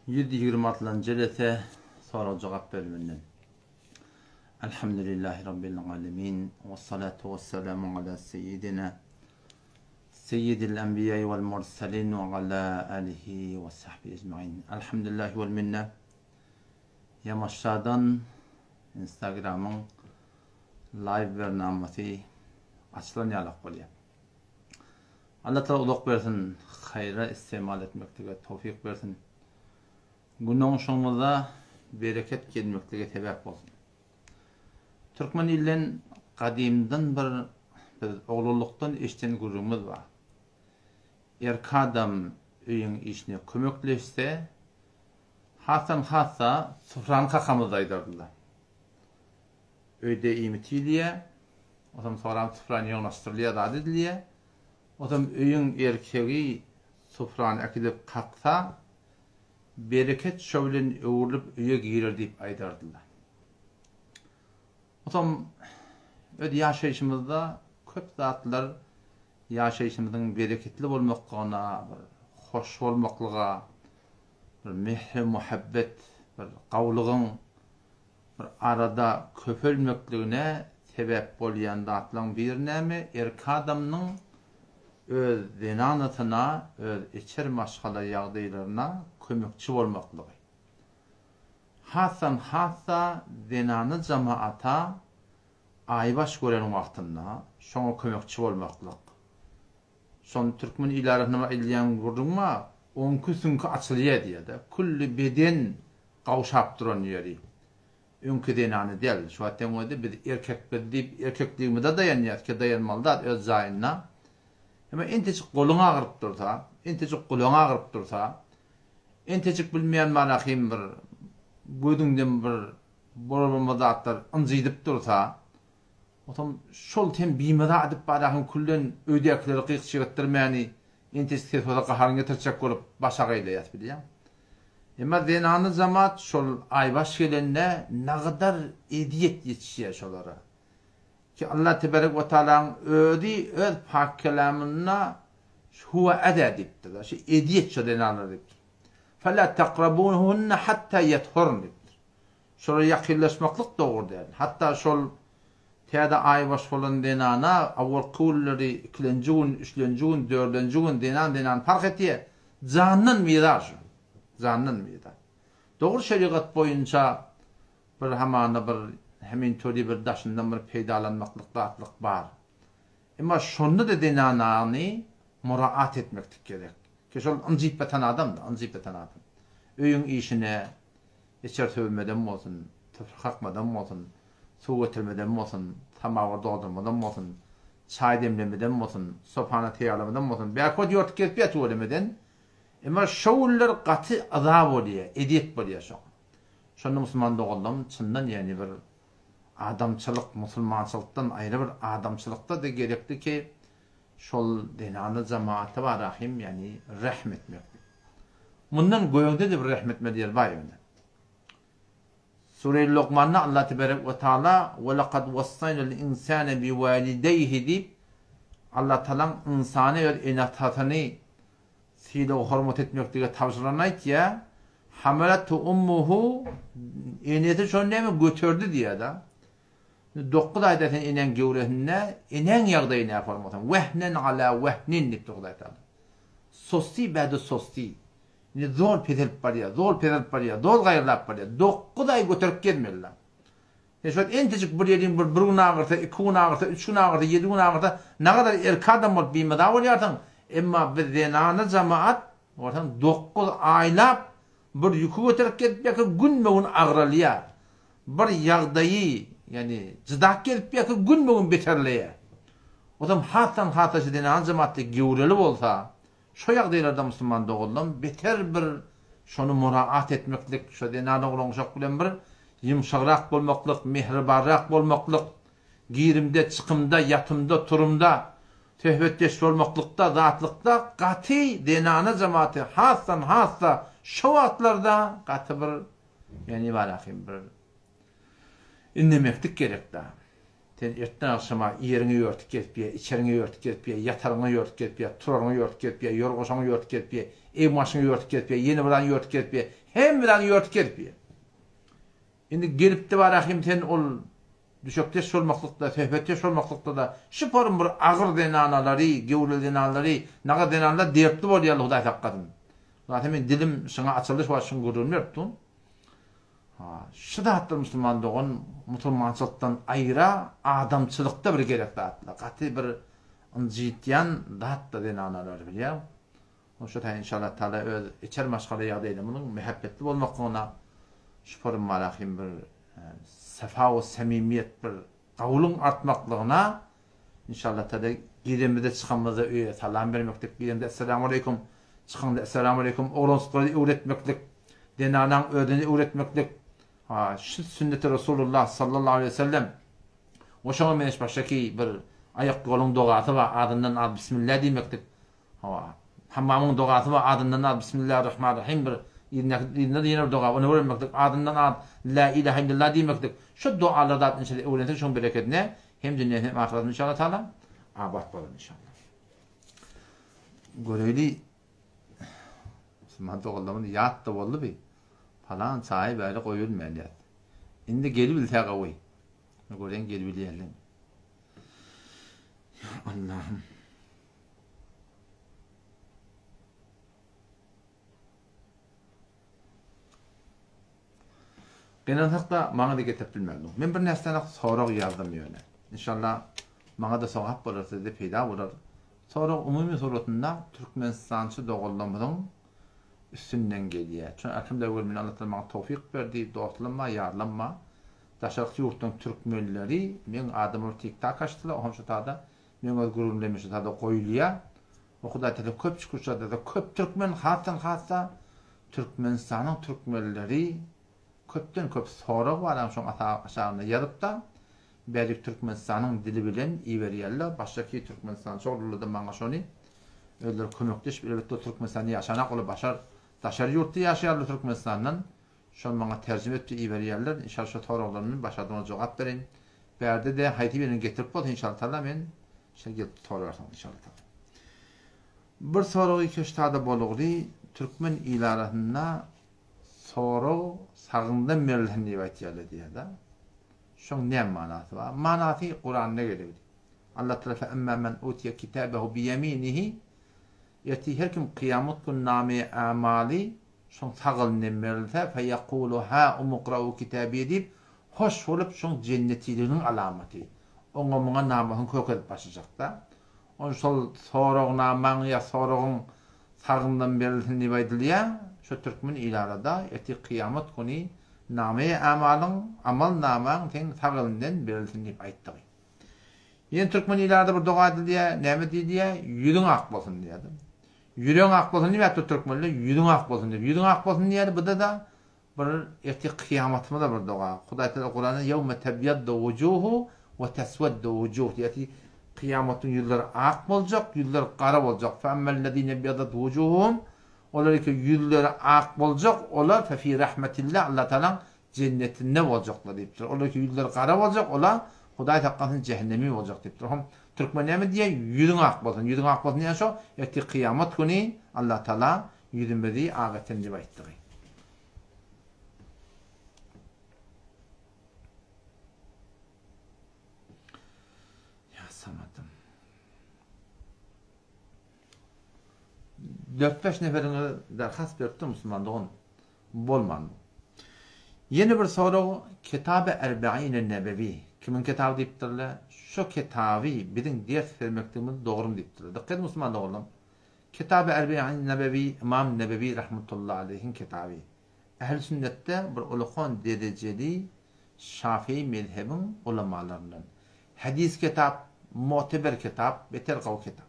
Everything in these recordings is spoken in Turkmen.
126 jelese sorag-jogap bölüminden. Elhamdülillahi Rabbil alemin. Ve salatu ve selamu ala seyyidina seyyidil enbiya vel mursalin ve ala alihi ve sahbihi ecmain. Elhamdülillahi vel minne. Ýamaşadan Instagramyň live bernamasy açylan ýalak bolýar. Allah Taala uzak bersin, haýra istemal etmeklige towfyk bersin. Gün oňşugymyza bereket gelmeklige sebäp bolsun. Türkmen ilden gadymdan bir biz oglanlykdan eşiden gürrüňimiz bar. Erki adam öýüň işine kömekleşse, hasdan hassa sufrany kakamyzda aýdardylar. Öýde iýmit iýilýär, otam soram sufrany ýygnaşdyrylýar, zat edilýär. Otam öýüň erkegi sufrany äkidip kaksa, bereket şo bilen öwrülip öýe girer diýip aýdardylar. Otam öz ýaşaýşymyzda köp zatlar ýaşaýşymyzyň bereketli bolmaklygyna, bir hoş bolmaklyga, bir mähri-muhabbet, bir gawulygyň bir arada köpelmekligine sebäp bolýan zatlaryň biri näme? Erki adamynyň öz zenanasyna, öz içeri maşgala ýagdaýlaryna kömekçi bolmaklygy. Hasdan has-da zenany jamaata aýbaş gören wagtynda şoňa kömekçi bolmaklyk. Şony türkmen il arasynda bir aýdylýan gürrüň bar, Oňki süňki açylýar diýýär-de. Külli beden gawşap duran ýeri. Öňki zenany däl. Şu wagt deň özi biz erkekbiz diýip erkekligimize daýanýas ki daýanmaly zat öz jaýynda. Emma entejik goluň agyryp dursa, entejik gulagyň agyryp dursa, entejik bilmeýän barahym bir gözüňden bir bolar-bolmaz zatlar ynjydyp dursa, Otam şol sen bimaza edip barahyn küllen öýdäkileri gyk-çygytdyrmäni entejik ses bolsa gaharyňy getirjek bolup başagaýlaýas bilýäň. Emma zenanly jamat şol aýbaş gelende nagadar ezýet ýetişýär şolara. Ki Allah teberek we taalaň özi öz pak kelamynda huwa eza diýipdir. Şu ezýet şo zenanlara diýipdir. Fela takrabuhunna hatta yethurn diýipdir. Şolara ýakynlaşmaklyk dogry däl. Hatda şol täze aýbaş bolan zenana awalky günleri, ikilenji gün, üçlenji gün, dördenji gün zenan zenany parh etýär. Jandan bizar şu. Jandan bizar. Dogry şerigat boýunça bir hamana bir hemin töli bir daşyndan bir peýdalanmaklyk zatlyk bar. Emma şonda-da zenanany muraat etmeklik gerek. Ki şol ynjyp ýatan adam-da, ynjyp ýatan adam. Öýüň işine, Içer söwmedem bolsun, süpür kakmadam bolsun, suw getirmedem bolsun, samawar doldurmadam bolsun, çaý demlemedem bolsun, sopany taýýarlamadam bolsun, bärki wagt ýortup gezip ýa tüwelemeden. Emma şo günler gaty yza bolýa, ezýet bolýa şoňa. Şonda musulman doganlarym çyndan ýagny bir adamçylyk, musulmançylykdan aýry bir adamçylykda-da gerekli ki, şol zenana jamaata barahym ýagny rehm etmeklik. Mundan gögde-de bir rehm etmeli ýer bar ýöne. Sure-i Lokmanda Allah teberek we taala we lekad wassaýnal insane bi walideýhi diýip Allah tagalaň ynsany öz ene-atasyny sylag hormat etmeklige tabşyranyny aýtýar. Hamalathu ummuhu enesi şony näme göterdi diýýär-de. 9 aýda sen eneň göwresinde eneň ýagdaýy näme bolmasyn. Wehnen ala wehnin diýipdir Hudaý Taala. Sosy bäde sosy. Indi zol peselip barýar, zol peselip barýar, zol gaýrylap barýar. 9 aý göterip gezmeli. Sen şol entejik bir ýeriň bir bir gün agyrsa, iki gün agyrsa, üç gün agyrsa, ýedi gün agyrsa, nagadar erki adam bolup bimaza bolýarsyň. Emma biz zenana jamaat, görseň 9 aýlap bir ýüki göterip gezip ýa-ki günbe-gün agralýar. Bir ýagdaýy, ýagny jydap gezip ýa-ki günbe-gün beterleýär. Ozam hasdan hasa şu zenan jemaatda gewreli bolsa, şo ýagdaýlarda musulman doganlam beter bir şony muraat etmeklik, şo zenan oglan-uşak bilen bir ýumşagrak bolmaklyk, mähribanrak bolmaklyk, girimde, çykymda, ýatymda, turumda, söhbetdeş bolmaklykda, zatlykda gaty zenana jemaaty hasdan has-da şo wagtlarda gaty bir Ýani barahym bir indemeklik gerek-da. Sen ertden agşama ýeriňe ýörtük gezip ýe, içeriňe ýörtük gezip ýe, ýataryňa ýörtük gezip ýe, turaryňa ýörtük gezip ýe, ýorgaşaňa ýörtük gezip ýe, egbaşyňa ýörtük gezip ýe, ýene bir zady ýörtük gezip ýe. Hemme zady ýörtük gezip ýör. Indi gelipdi barahim sen ol düşekdeş bolmaklykda, söhbetdeş bolmaklykda-da şu forum bir agyr zenanalary, gewreli zenanlary, naga zenanlar dertli bolýarlar Hudaý saklasyn. Zaten men dilim şuňa açyldy şu wagt şuň gürrüňini berip durun. Ha, şu zatlar musulman dogan musulmançylykdan aýra adamçylykda bir gerek zatlar. Gaty bir ynjytýan zat-da zenanalar bilýäň. Şo taýyn inşallah Taala öz içer maşgala ýagdaýyna munuň mähebbetli bolmaklygyna şu forum barahim bir safa we samimiýet bir gabulyň artmaklygyna inşallah Taala giremizde çykamyzda öýe salam bermeklik giremde essalamu aleýkum çykaňda essalamu aleýkum oglanjyklary öwretmeklik zenanaň özüni öwretmeklik ha şu sünneti Resulullah sallallahu aleýhi we sellem we şoňa meňzeş başgaki bir aýak ýoluň dogasy bar azyndan az bismillah diýmeklik Hawa. Hammamyň dogasy bar, adyndan az Bismillahirrahmanirrahim bir yzyndaky yzynda-da ýene bir doga, ony öwrenmeklik, adyndan az La ilahe illallah diýmeklik. Şu dogalary zat inşallah öwrensek şoň berekedine hem dünýäsi hem ahyretimiz inşallah taala abat bolar inşallah. Göreýli Musulman doganlarymyz ýat-da boldy bi. Palan çaýy bäri goýulmaýan ýat. Indi gelibilse gawy. Göreýin gelibilýärler. Ýa Allahym. Gynansak-da, maňa-da getirip bilmändiň. Men bir närseden sorag ýazdym ýöne. Inşallah, maňa-da sogap bolar, size-de peýda bolar. Sorag umumy suratynda türkmenistançy doganlarymyzyň üstünden gelýär. Çünki Elhamdülillah öwel meni Allah Tagala maňa towfyk berdi, dostlam bar, ýarlam bar. Daşarky ýurtdan türkmenleri meň adyma bir tiktak açdylar, oňam şu tada Meň öz gürrüňlerim şu sada goýulýar. O Hudaý tagala köp şükür şadada köp türkmen hasdan hassa Türkmenistanyň türkmenleri köpden köp sorag bar şoň aşagynda ýazypda bärik Türkmenistanyň dili bilen iberýärler başdaki Türkmenistan çoglularda maňa şony özleri kömekleşip elbetde Türkmenistanda ýaşanak olar başar daşary ýurtda ýaşaýarlar Türkmenistandan Şony maňa terjime etip iberýärler. Inşallah şo soraglaryny başardygyma jogap bereýin. Bärde-de haýsy birini getirip bolsa inşallah taala men şo gelip sorarsyňyz inşallah taala. Bir soragy keştada bolugly türkmen il arasynda sorag sagyňdan berilsin diýip aýtýarlar diýýär-de. Şoň näme manasy bar? Manasy Kuranda gelipdi. Allah taala fe emma men utiye kitabehu bi ýeminihi Ertir her kim kyýamat gün name-i amaly Şoň sag elinden berilse, feýekulu hâumukra'u kitâbiýe diýip, hoş bolup, şoň jennetiliginiň alamaty. Oňa-muňa namasyny kökezip başlajakda. Ony şol soragnamaň ýa soragyň sagyndan berilsin diýip aýdylýar. Şo türkmen ilarada ertir kyýamat güni name-i amalyň, amal namaň seň sag elinden berilsin diýip aýtdygy. Ýene türkmen ilarada bir doga aýdylýar, näme diýilýär? Ýüzüň ak bolsun diýýär. Ýüregiň ak bolsun diýmändir türkmenler, ýüzüň ak bolsun diýip. Ýüzüň ak bolsun diýýär, bu-da bir ertir kyýamatymyza bir doga. Hudaý Tagala Kuranda ýewme tebýaddu wujuhu we tesweddu wujuh diýýär. Ertir kyýamatda ýüzler ak boljak, ýüzler gara boljak. Fe emmellezine ebýadat wujuhuhum olar ki ýüzleri ak boljak, olar fe fi rahmetillah Allah Tagalaň jennetinde boljaklar diýipdir. Olar ki ýüzleri gara boljak, olar Hudaý saklasyn jähennemi boljak diýipdir. Hom türkmen näme diýýär? Ýüzüň ak bolsun. Ýüzüň ak bolsun diýen şo, ertir kyýamat güni Allah Taala ýüzümizi ak etsin diýip aýtdygy. Ýa Samadym. Dört-bäş neferiňiz derhast beripdir musulman dogan. Bolman. Ýene bir sorag Kitaby Erbeine Nebewi kimiň kitaby diýipdirler? Şo kitaby biziň ders bermekligimiz dogrymy diýipdirler. Dykgat ediň musulman doganlarym. Kitaby Erbeine Nebewi Ymam Nebewi rahmetullahi aleýhiň kitaby. Ähli sünnetde bir ulakan derejeli Şafii mezhebiň ulamalaryndan. Hadys kitap, muteber kitap, beter gowy kitap.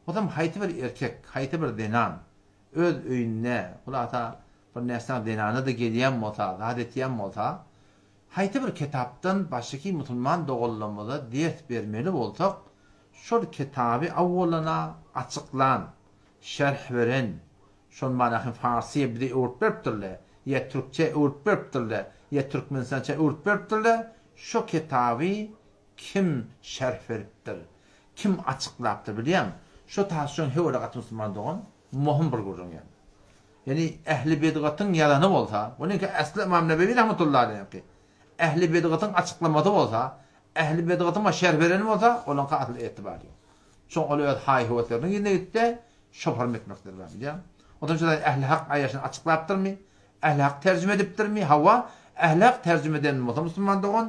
Ozam haýsy bir erkek, haýsy bir zenan Öz öýünde, hulasa, bir näsag zenana-da gelýän bolsa, zat etýän bolsa, haýsy bir kitapdan başyky musulman doganlarymyza ders bermeli bolsak, şol kitaby awwalana açyklan, şerh beren, şol manasyny farsyýa bize öwrüp beripdirler, ýa türkçä öwrüp beripdirler, ýa türkmenistança öwrüp beripdirler, şo kitaby Kim şerh beripdir? Kim açyklapdyr bilýäňmi? Şo taşşoň höwre gaty musulman dogan, mohum bir gürrüň ýaly. Ýagny ähli bidgatyň ýazany bolsa, onuňky äsli Ymam Nebewi rahmetullahi aleýhiňki, ähli bidgatyň açyklamasy bolsa, ähli bidgatyň şerh bereni bolsa, olaňka asyl etibar ýok. Şoň ol öz haý-höwesleriniň yzyna gitdi, şoparym etmekleri bar, bilýäňmi? Onsoň şu zat ähli hak aýaşyny açyklapdyrmy? Ähli hak terjime edipdirmi? Hawa, ähli hak terjime eden bolsa musulman dogan,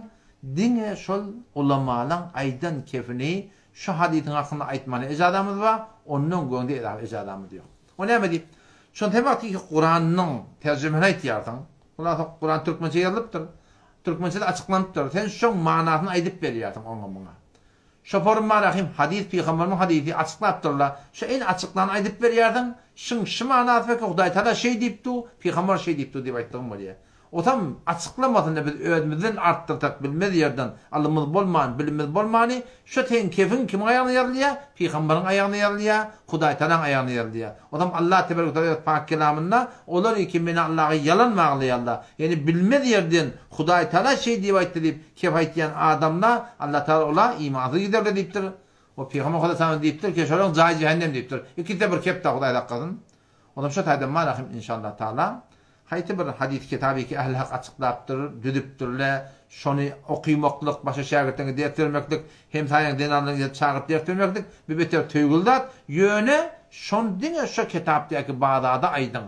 diňe şol ulamalaň aýdan kefini şu hadysyň hakynda aýtmana ejazamyz bar, ondan göňde edawy ejazamyz ýok. O näme diýip? Şony sen wagty ki Kuranyň terjimesini aýtýarsyň. Hulasa Kuran türkmençe ýazylypdyr. Türkmençede açyklanypdyr. Sen şoň manasyny aýdyp berýärsiň oňa muňa. Şoporym Marahym hadys pygamberimiň hadysy açyklapdyrla. Şo en açyklany aýdyp berýärsiň. Şyň şy manasy belki Hudaý Taala şeý diýipdu, pygamber şeý diýipdu diýip aýtdygyň bolýar. Otam açyklamasynda biz özümizden artdyrsak bilmez ýerden ylymyz bolman, bilimimiz bolmany şo seň kefiň kimiň aýagyna ýazylýar? Pygambaryň aýagyna ýazylýar, Hudaýtalaň aýagyna ýazylýar. Otam Allah tebarek we taala öz pak kelamynda olar ki meni Allaha ýalan baglaýarlar. Ýagny bilmez ýerden Hudaýtala şeý diýip aýtdy diýip kef aýtýan adamla Allah taala ola imansyz giderler diýipdir. We Pygamber Hudaýtala diýipdir ki şolaryň jaýy jähennem diýipdir. Ikisi-de bir kepda Hudaý saklasyn. Onam şo taýdan marahym inşallah taala haýsy bir hadys kitaby ki ähli hak açyklapdyr, düzüpdirle, şony okymaklyk, başga şägirtleriňe ders bermeklik, hemsaýaň zenanlaryňy gelip çagyryp ders bermeklik bu beter söýgüli zat, ýöne şony diňe şo kitapdaky bar zady aýdyň.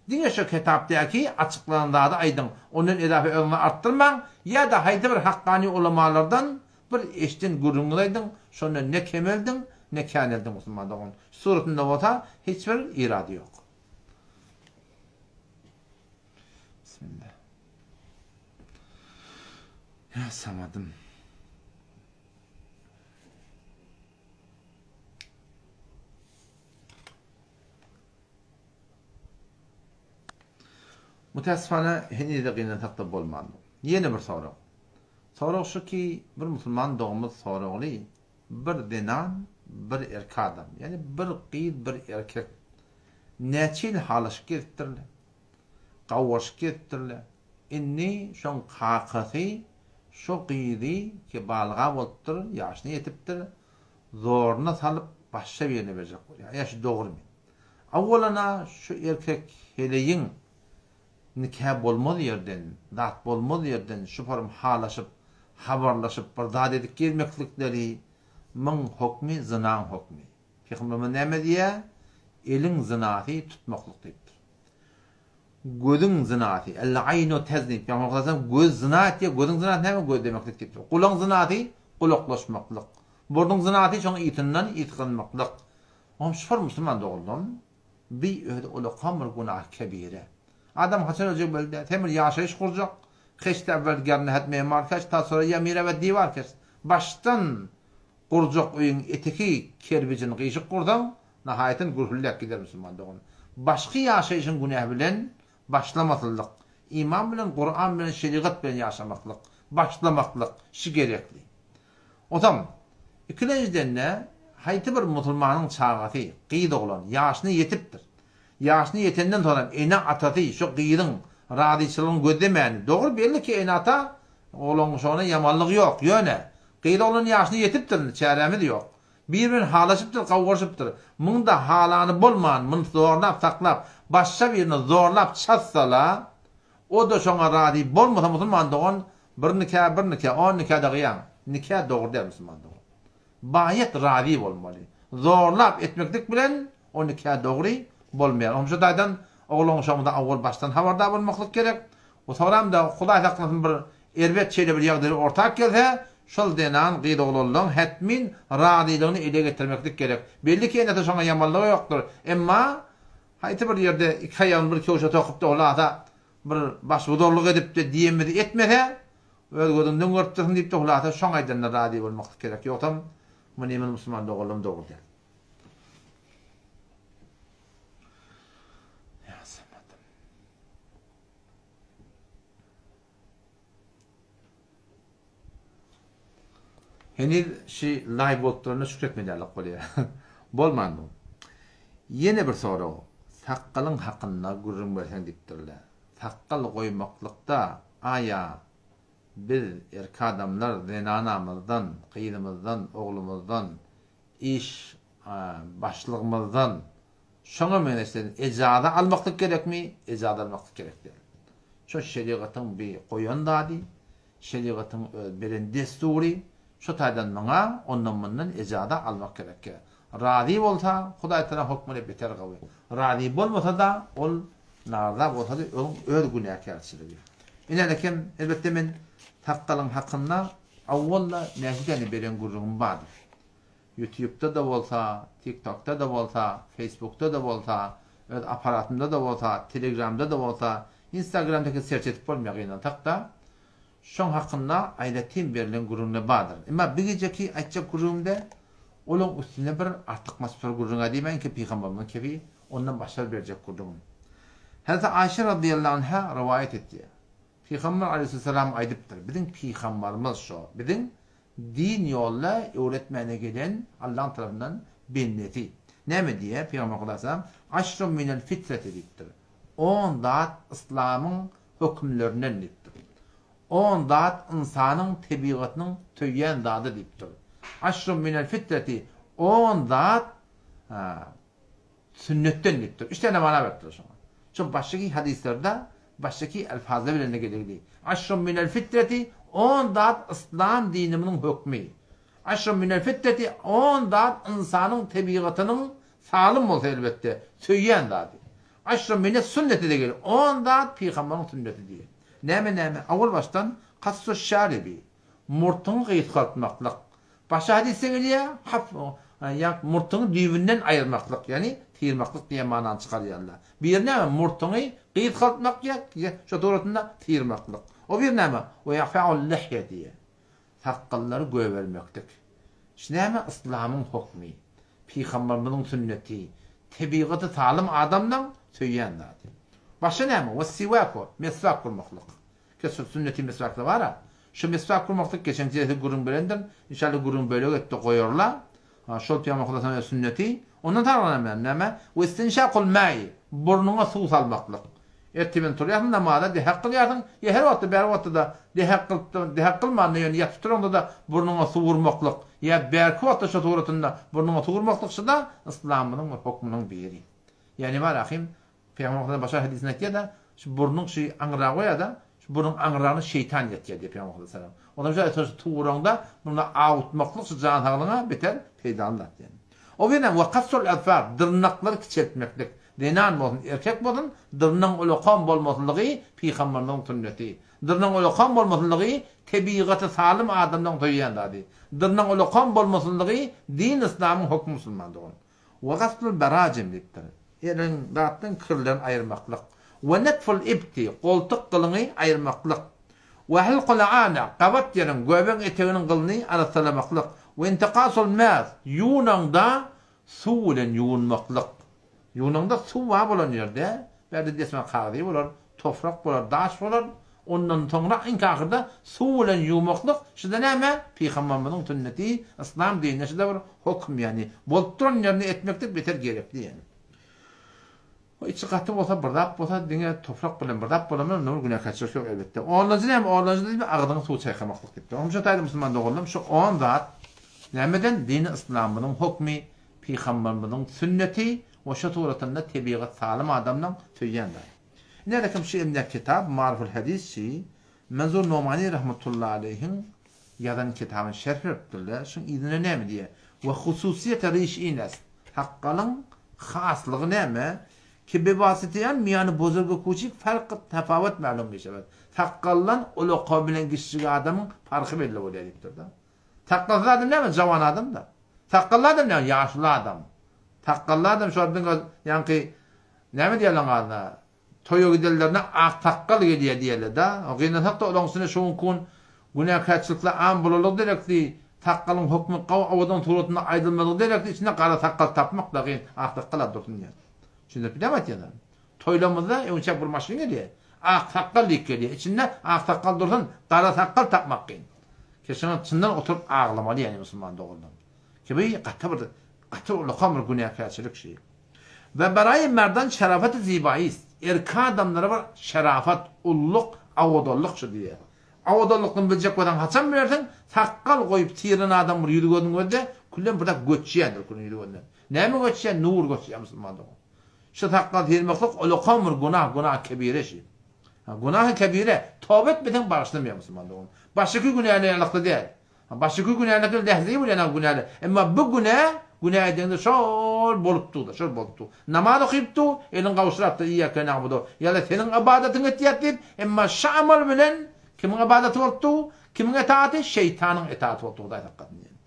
Diňe şo kitapdaky açyklanan zady aýdyň, ondan edafe özüňize artdyrmaň, ýa-da haýsy bir hakkany ulamalardan Bir eşden gürrüňiňizi aýdyň, şonda ne kemeldiň, ne käneldiň musulman dogan. Şu suratynda bolsa hiç bir irady ýok. Bismillah. Ýa samadym. Mütäessifana henize gynansak-da bolmandy. Ýene bir sorag. Sorag şu ki, bir musulman dogumyz soragly, bir zenan, bir erkek adam, ýagny bir gyz, bir erkek näçe ýyl halaşyp gezipdirler, gawwaşyp gezipdirler. Indi şoň kakasy şo gyzy ki balyga bolupdyr, ýaşyna ýetipdir, zoruna salyp başga birine berjek bolýar. Ýa şu dogrymy? Awwalana şu erkek heleýiň Nika bolmaz ýerden, zat bolmaz ýerden şuparym halaşyp, habarlaşyp bir zat edip gezmeklikleri myň hokmy zynaň hokmy. Pygamberimiz näme diýýär? Eliň zynasy tutmaklyk diýipdir. Gözüň zynasy, El-aýnu tezni, Pygamberimiz sallallahu aleyhi ve sellem göz zyna etýär, gözüň zynasy näme? Gözlemeklik diýipdir. Gulagyň zynasy gulaklaşmaklyk. Burnuň zynasy şoň ytyndan ysgynmaklyk. Oňam şupar musulman dogrudan. Bi özi ulakan bir günah kebire. Adam haçan öljegi belli däl. Sen bir ýaşaýyş gurjak. Heşt äwwel gernehet memar keş, ta sora ýemire we diwar keş. Başdan gurjak öýüň eteki kerbijini gyşyk gursaň, nahaýatyn gürhülläp gider musulman dogan. Başky ýaşaýşyň günäh bilen başlamaslyk. Iman bilen, Kuran bilen, şerigat bilen ýaşamaklyk, başlamaklyk şi gerekli. Onsoň, ikilenjiden-de, haýsy bir musulmanyň çagasy, gyz oglan, ýaşyna ýetipdir. Ýaşyna ýetenden soňam ene-atasy şo gyzyň razyçylygyny gözlemäni, dogry belli ki ene-ata oglan şona ýamanlygy ýok, ýöne, gyz oglan ýaşyna ýetipdir indi, çärämiz ýok. Bir bilen halaşypdyr, gawgaşypdyr. Muňda halany bolman, muny zorlap saklap, başga birini zorlap çatsala, O-da şoňa razy bolmasa musulman dogan bir nika bir nika on nika-da gyýaň. Nika dogry däl musulman dogan. Baýat razy bolmaly. Zorlap etmeklik bilen o nika dogry bolmaýar. Oňa şu taýdan oglan-uşagymyzdan awwal başdan habardar bolmaklyk gerek. O soňram-da Hudaý saklasyn bir erbet şeýle bir ýagdaýlar orta gelse, şol zenan gyz oglanlaň hetmin razylygyny ele getirmeklik gerek. Belli ki enesi şoňa ýamanlygy ýokdur. Emma Haýsy bir ýerde iki aýagyny bir köwşe sokup-da hulasa bir başbozarlyk edip-de diýenimizi etmese, öz gözüňden görüpdirsiň diýip-de hulasa şoň aýdanyna razy bolmaklyk gerek. Ýogsam munymyz musulman doganlarym dogry däl. Heniz şi live bolup duranyna şükretmeli ýalyk bolýar. Bolman bu. Ýene bir sorag. Sakgalyň hakynda gürrüň berseň diýipdirler. Sakgal goýmaklykda aýa biz erk adamlar zenanamyzdan, gyzymyzdan, oglumyzdan, iş başlygymyzdan. Şoňa meňzeşden ejaza almaklyk gerekmi? Ejaza almaklyk gerek däl. Şo şerigatyň bir goýan zady, şerigatyň öz beren dessury, şo taýdan muňa ondan-mundan ejaza almak gerekýär. Razy bolsa, Hudaý Tagalaň hökmüne beter gawy. Razy bolmasa-da, ol narza bolsa-da onuň öz günäkärçiligi. Ine-de kem, elbetde men sakgalyň hakynda owal-da näçe däne beren gürrüňim bardyr. Ýutubda-da bolsa, TikTokda-da bolsa, Facebookda-da bolsa, öz apparatymda-da bolsa, Telegramda-da bolsa, Instagramda serç edip bolmaýar gynansak-da, şoň hakynda aýratyn berlen gürrüňler bardyr. Emma bir gijeki aýtjak gürrüňimde olaň üstüne bir artykmaç bir gürrüň-ä diýmäýin ki, pygamberimiziň kefi ondan başga berjek gürrüňim. Hezreti Aýşe razyýallahu anha rowaýat etýär. Pygamber aleýhissalam aýdypdyr, biziň pygambarymyz şo, biziň Din ýolda öwretmäne gelen Allaň tarapyndan bendesi. Näme diýýär Pygamber Hudaýsalam? Aşrun minel fitreti diýipdir. On zat yslamyň hökümlerinden diýipdir. On zat ynsanyň tebigatynyň söýýän zady diýipdir. Aşrun minel fitreti on zat Sünnetden diýipdir. Üç däne mana beripdir şoňa. Şo başyky hadyslarda başyky elfazlar bilen-de gelegli. Aşrun minel fitreti on zat yslam dinimiziň hökmi. Aşrun minel fitreti on zat ynsanyň tebigatynyň salym bolsa elbetde söýýän zady. Aşrun mines sünneti-de gelir. On zat pygambaryň sünneti diýýär. Näme näme? Owal başdan kassu şaribi. Murtuňy gysgaltmaklyk. Başga hadysda gelýär, haf, ýa murtuňy düýbünden aýyrmaklyk, ýagny syrmaklyk diýen manany çykarýarlar. Biri näme? Murtuňy gysgaltmak ýa şo suratynda syrmaklyk. O biri näme? We ya'fa'ul lihýe diýýär. Sakgallary göbermeklik. Şu näme? Yslamyň hokmy. Pygamberimiziň sünneti. Tebigaty salym adamlaň söýýän zady. Başga näme? We siwaku, meswak urmaklyk. Şu sünneti meswakda bar-a. Şu meswak gurmaklyk geçen jelse gürrüň berendim. Inşallah gürrüň bölek etdi goýarla. Şol Pygamber Hudaýyň öz sünneti. Ondan sarganan näme? Näme? We istinşakul ma'i. Burnuňa suw salmaklyk. Ertir bilen turýarsyň namaza dehek kylýarsyň. Ýa her wagtda bäri wagtda-da dehek kylyp dehek kylmanda ýöne ýatyp turaňda-da burnuňa suw urmaklyk. Ýa bärki wagtda şo suratynda burnuňa suw urmaklyk şuda yslamymyzyň bir hokmunyň biri. Ýani bar ahym Pygamber Muhammed başga hadysynda aýtýar-da, şu burnuň şu aňryragy bolýar-da, şu burnuň aňryragyna şeýtan ýatýar diýýär Pygamber Muhammed sallam. Ondan şu aýtsa şu tuwraňda burna awutmaklyk şu jan saglygyňa beter peýdaly zat diýen. O bir näme, we kassul azfar, dyrnaklary kiçeltmeklik. Zenan bolsun, erkek bolsun, dyrnagyň ulakam bolmaslygy pygamberimiziň sünneti. Dyrnagyň ulakam bolmaslygy tebigaty salym adamlaryň söýýän zady. Dyrnagyň ulakam bolmaslygy din yslamyň hökmi musulman dogan. We gaslul barajim diýipdir. Eliň zatdan kirlerini aýyrmaklyk. We netful ibti, goltuk gylyňy aýyrmaklyk. We hilkul aana, gabat ýeriň, göbegiň eteginiň gylyny arassalamaklyk. We intikasul mäs, ýuwunaňda suw bilen ýuwunmaklyk. Ýuwunaňda suw bar bolan ýerde, bärde desmal kagyzy bolar, toprak bolar, daş bolar, ondan soňra iňki ahyrda suw bilen ýuwmaklyk, şuda näme? Pygamberimiziň sünneti, yslam dininde şuda bir höküm, ýagny bolup duran ýerinde etmeklik beter gerekli ýagny. O içi gaty bolsa bir zat bolsa diňe toprak bilen bir zat bolanda onda bir günäkärçilik ýok elbetde. Onlanjy näme? Onlanjy diýip agzyňy suw çaýkamaklyk diýipdir. Onuň üçin taýda musulman doganlarym şu on zat nämeden? Dini yslamymyzyň hökmi, pygamberimiziň sünneti we şo suratynda tebigat salym adamlaň söýýän zady. Ine rekem şu elimdäki kitap Maariful Hadisçi Menzur Nomani rahmetullahi aleýhiň ýazan kitabyny şerh beripdirler. Şuň yzynda näme diýýär? We hususyýete riş ines. Sakgalyň haslygy näme? Ki bebasiteýan miýany bozurgy kuçik fark tafawat mälum mişewed. Sakgaldan ulaka bilen kiçijik adamyň parhy belli bolýar diýipdir-de. Sakgalsyz adam näme? Jawan adam-da. Sakgally adam näme? Ýaşuly adam. Sakgally adam şol diňe ýaňky näme diýerler adyna? Toýa gidenlerine ak sakgal gelýär diýerler-de. Gynansak-da olaryň içinde şu günki gün günäkärçilikler am bolanlygy derekli, sakgalyň hökmi gawy owadan suratynda aýdylmazlygy derekli içinde gara sakgal tapmak-da kyn, ak sakgal-a dursun diýýär. Düşündirip bilýärmi aýtýan zadym? Toýlamyzda öňçä bir maşyn gelýär. Ak sakgal diýip gelýär. Içinde ak sakgal dursun, gara sakgal tapmak kyn. Keşiňe çyndan oturyp aglamaly ýani musulman doganlar. Ki bu gaty bir gaty ullakan bir günäkärçilik şi. We baraýy merdan şerafeti zibaist. Erki adamlara bir şerafat, ulluk, awadanlyk şu diýýär. Awadanlykdan biljek bolsaň haçan bilersiň? Sakgal goýup syrylan adam bir ýüzi gözüň gözde, küllen bir zat göçýändir külüň ýüzi gözünden. Näme göçýär? Nur göçýär musulman dogan. Şu sakgal syrmaklyk ulakam bir günah, günah kebire şi. Ha, günah kebire, toba etmeseň bagyşlamaýar musulman dogan. Başyky günäler ýalykly däl. Ha, başyky günäler lehzeý bolýan ha günäler. Emma bu günä, günä edeňde şol bolup dur-da, şol bolup dur. Namaz okyp dur, elini gawşurapdyr, Iýýäke na'budu. Ýa-da seniň ybadatyňy etýär diýip, emma şu amal bilen kimiň ybadaty bolup dur? Kimiň etaaty? Şeýtanyň etaaty bolup dur, Hudaý saklasyn diýen.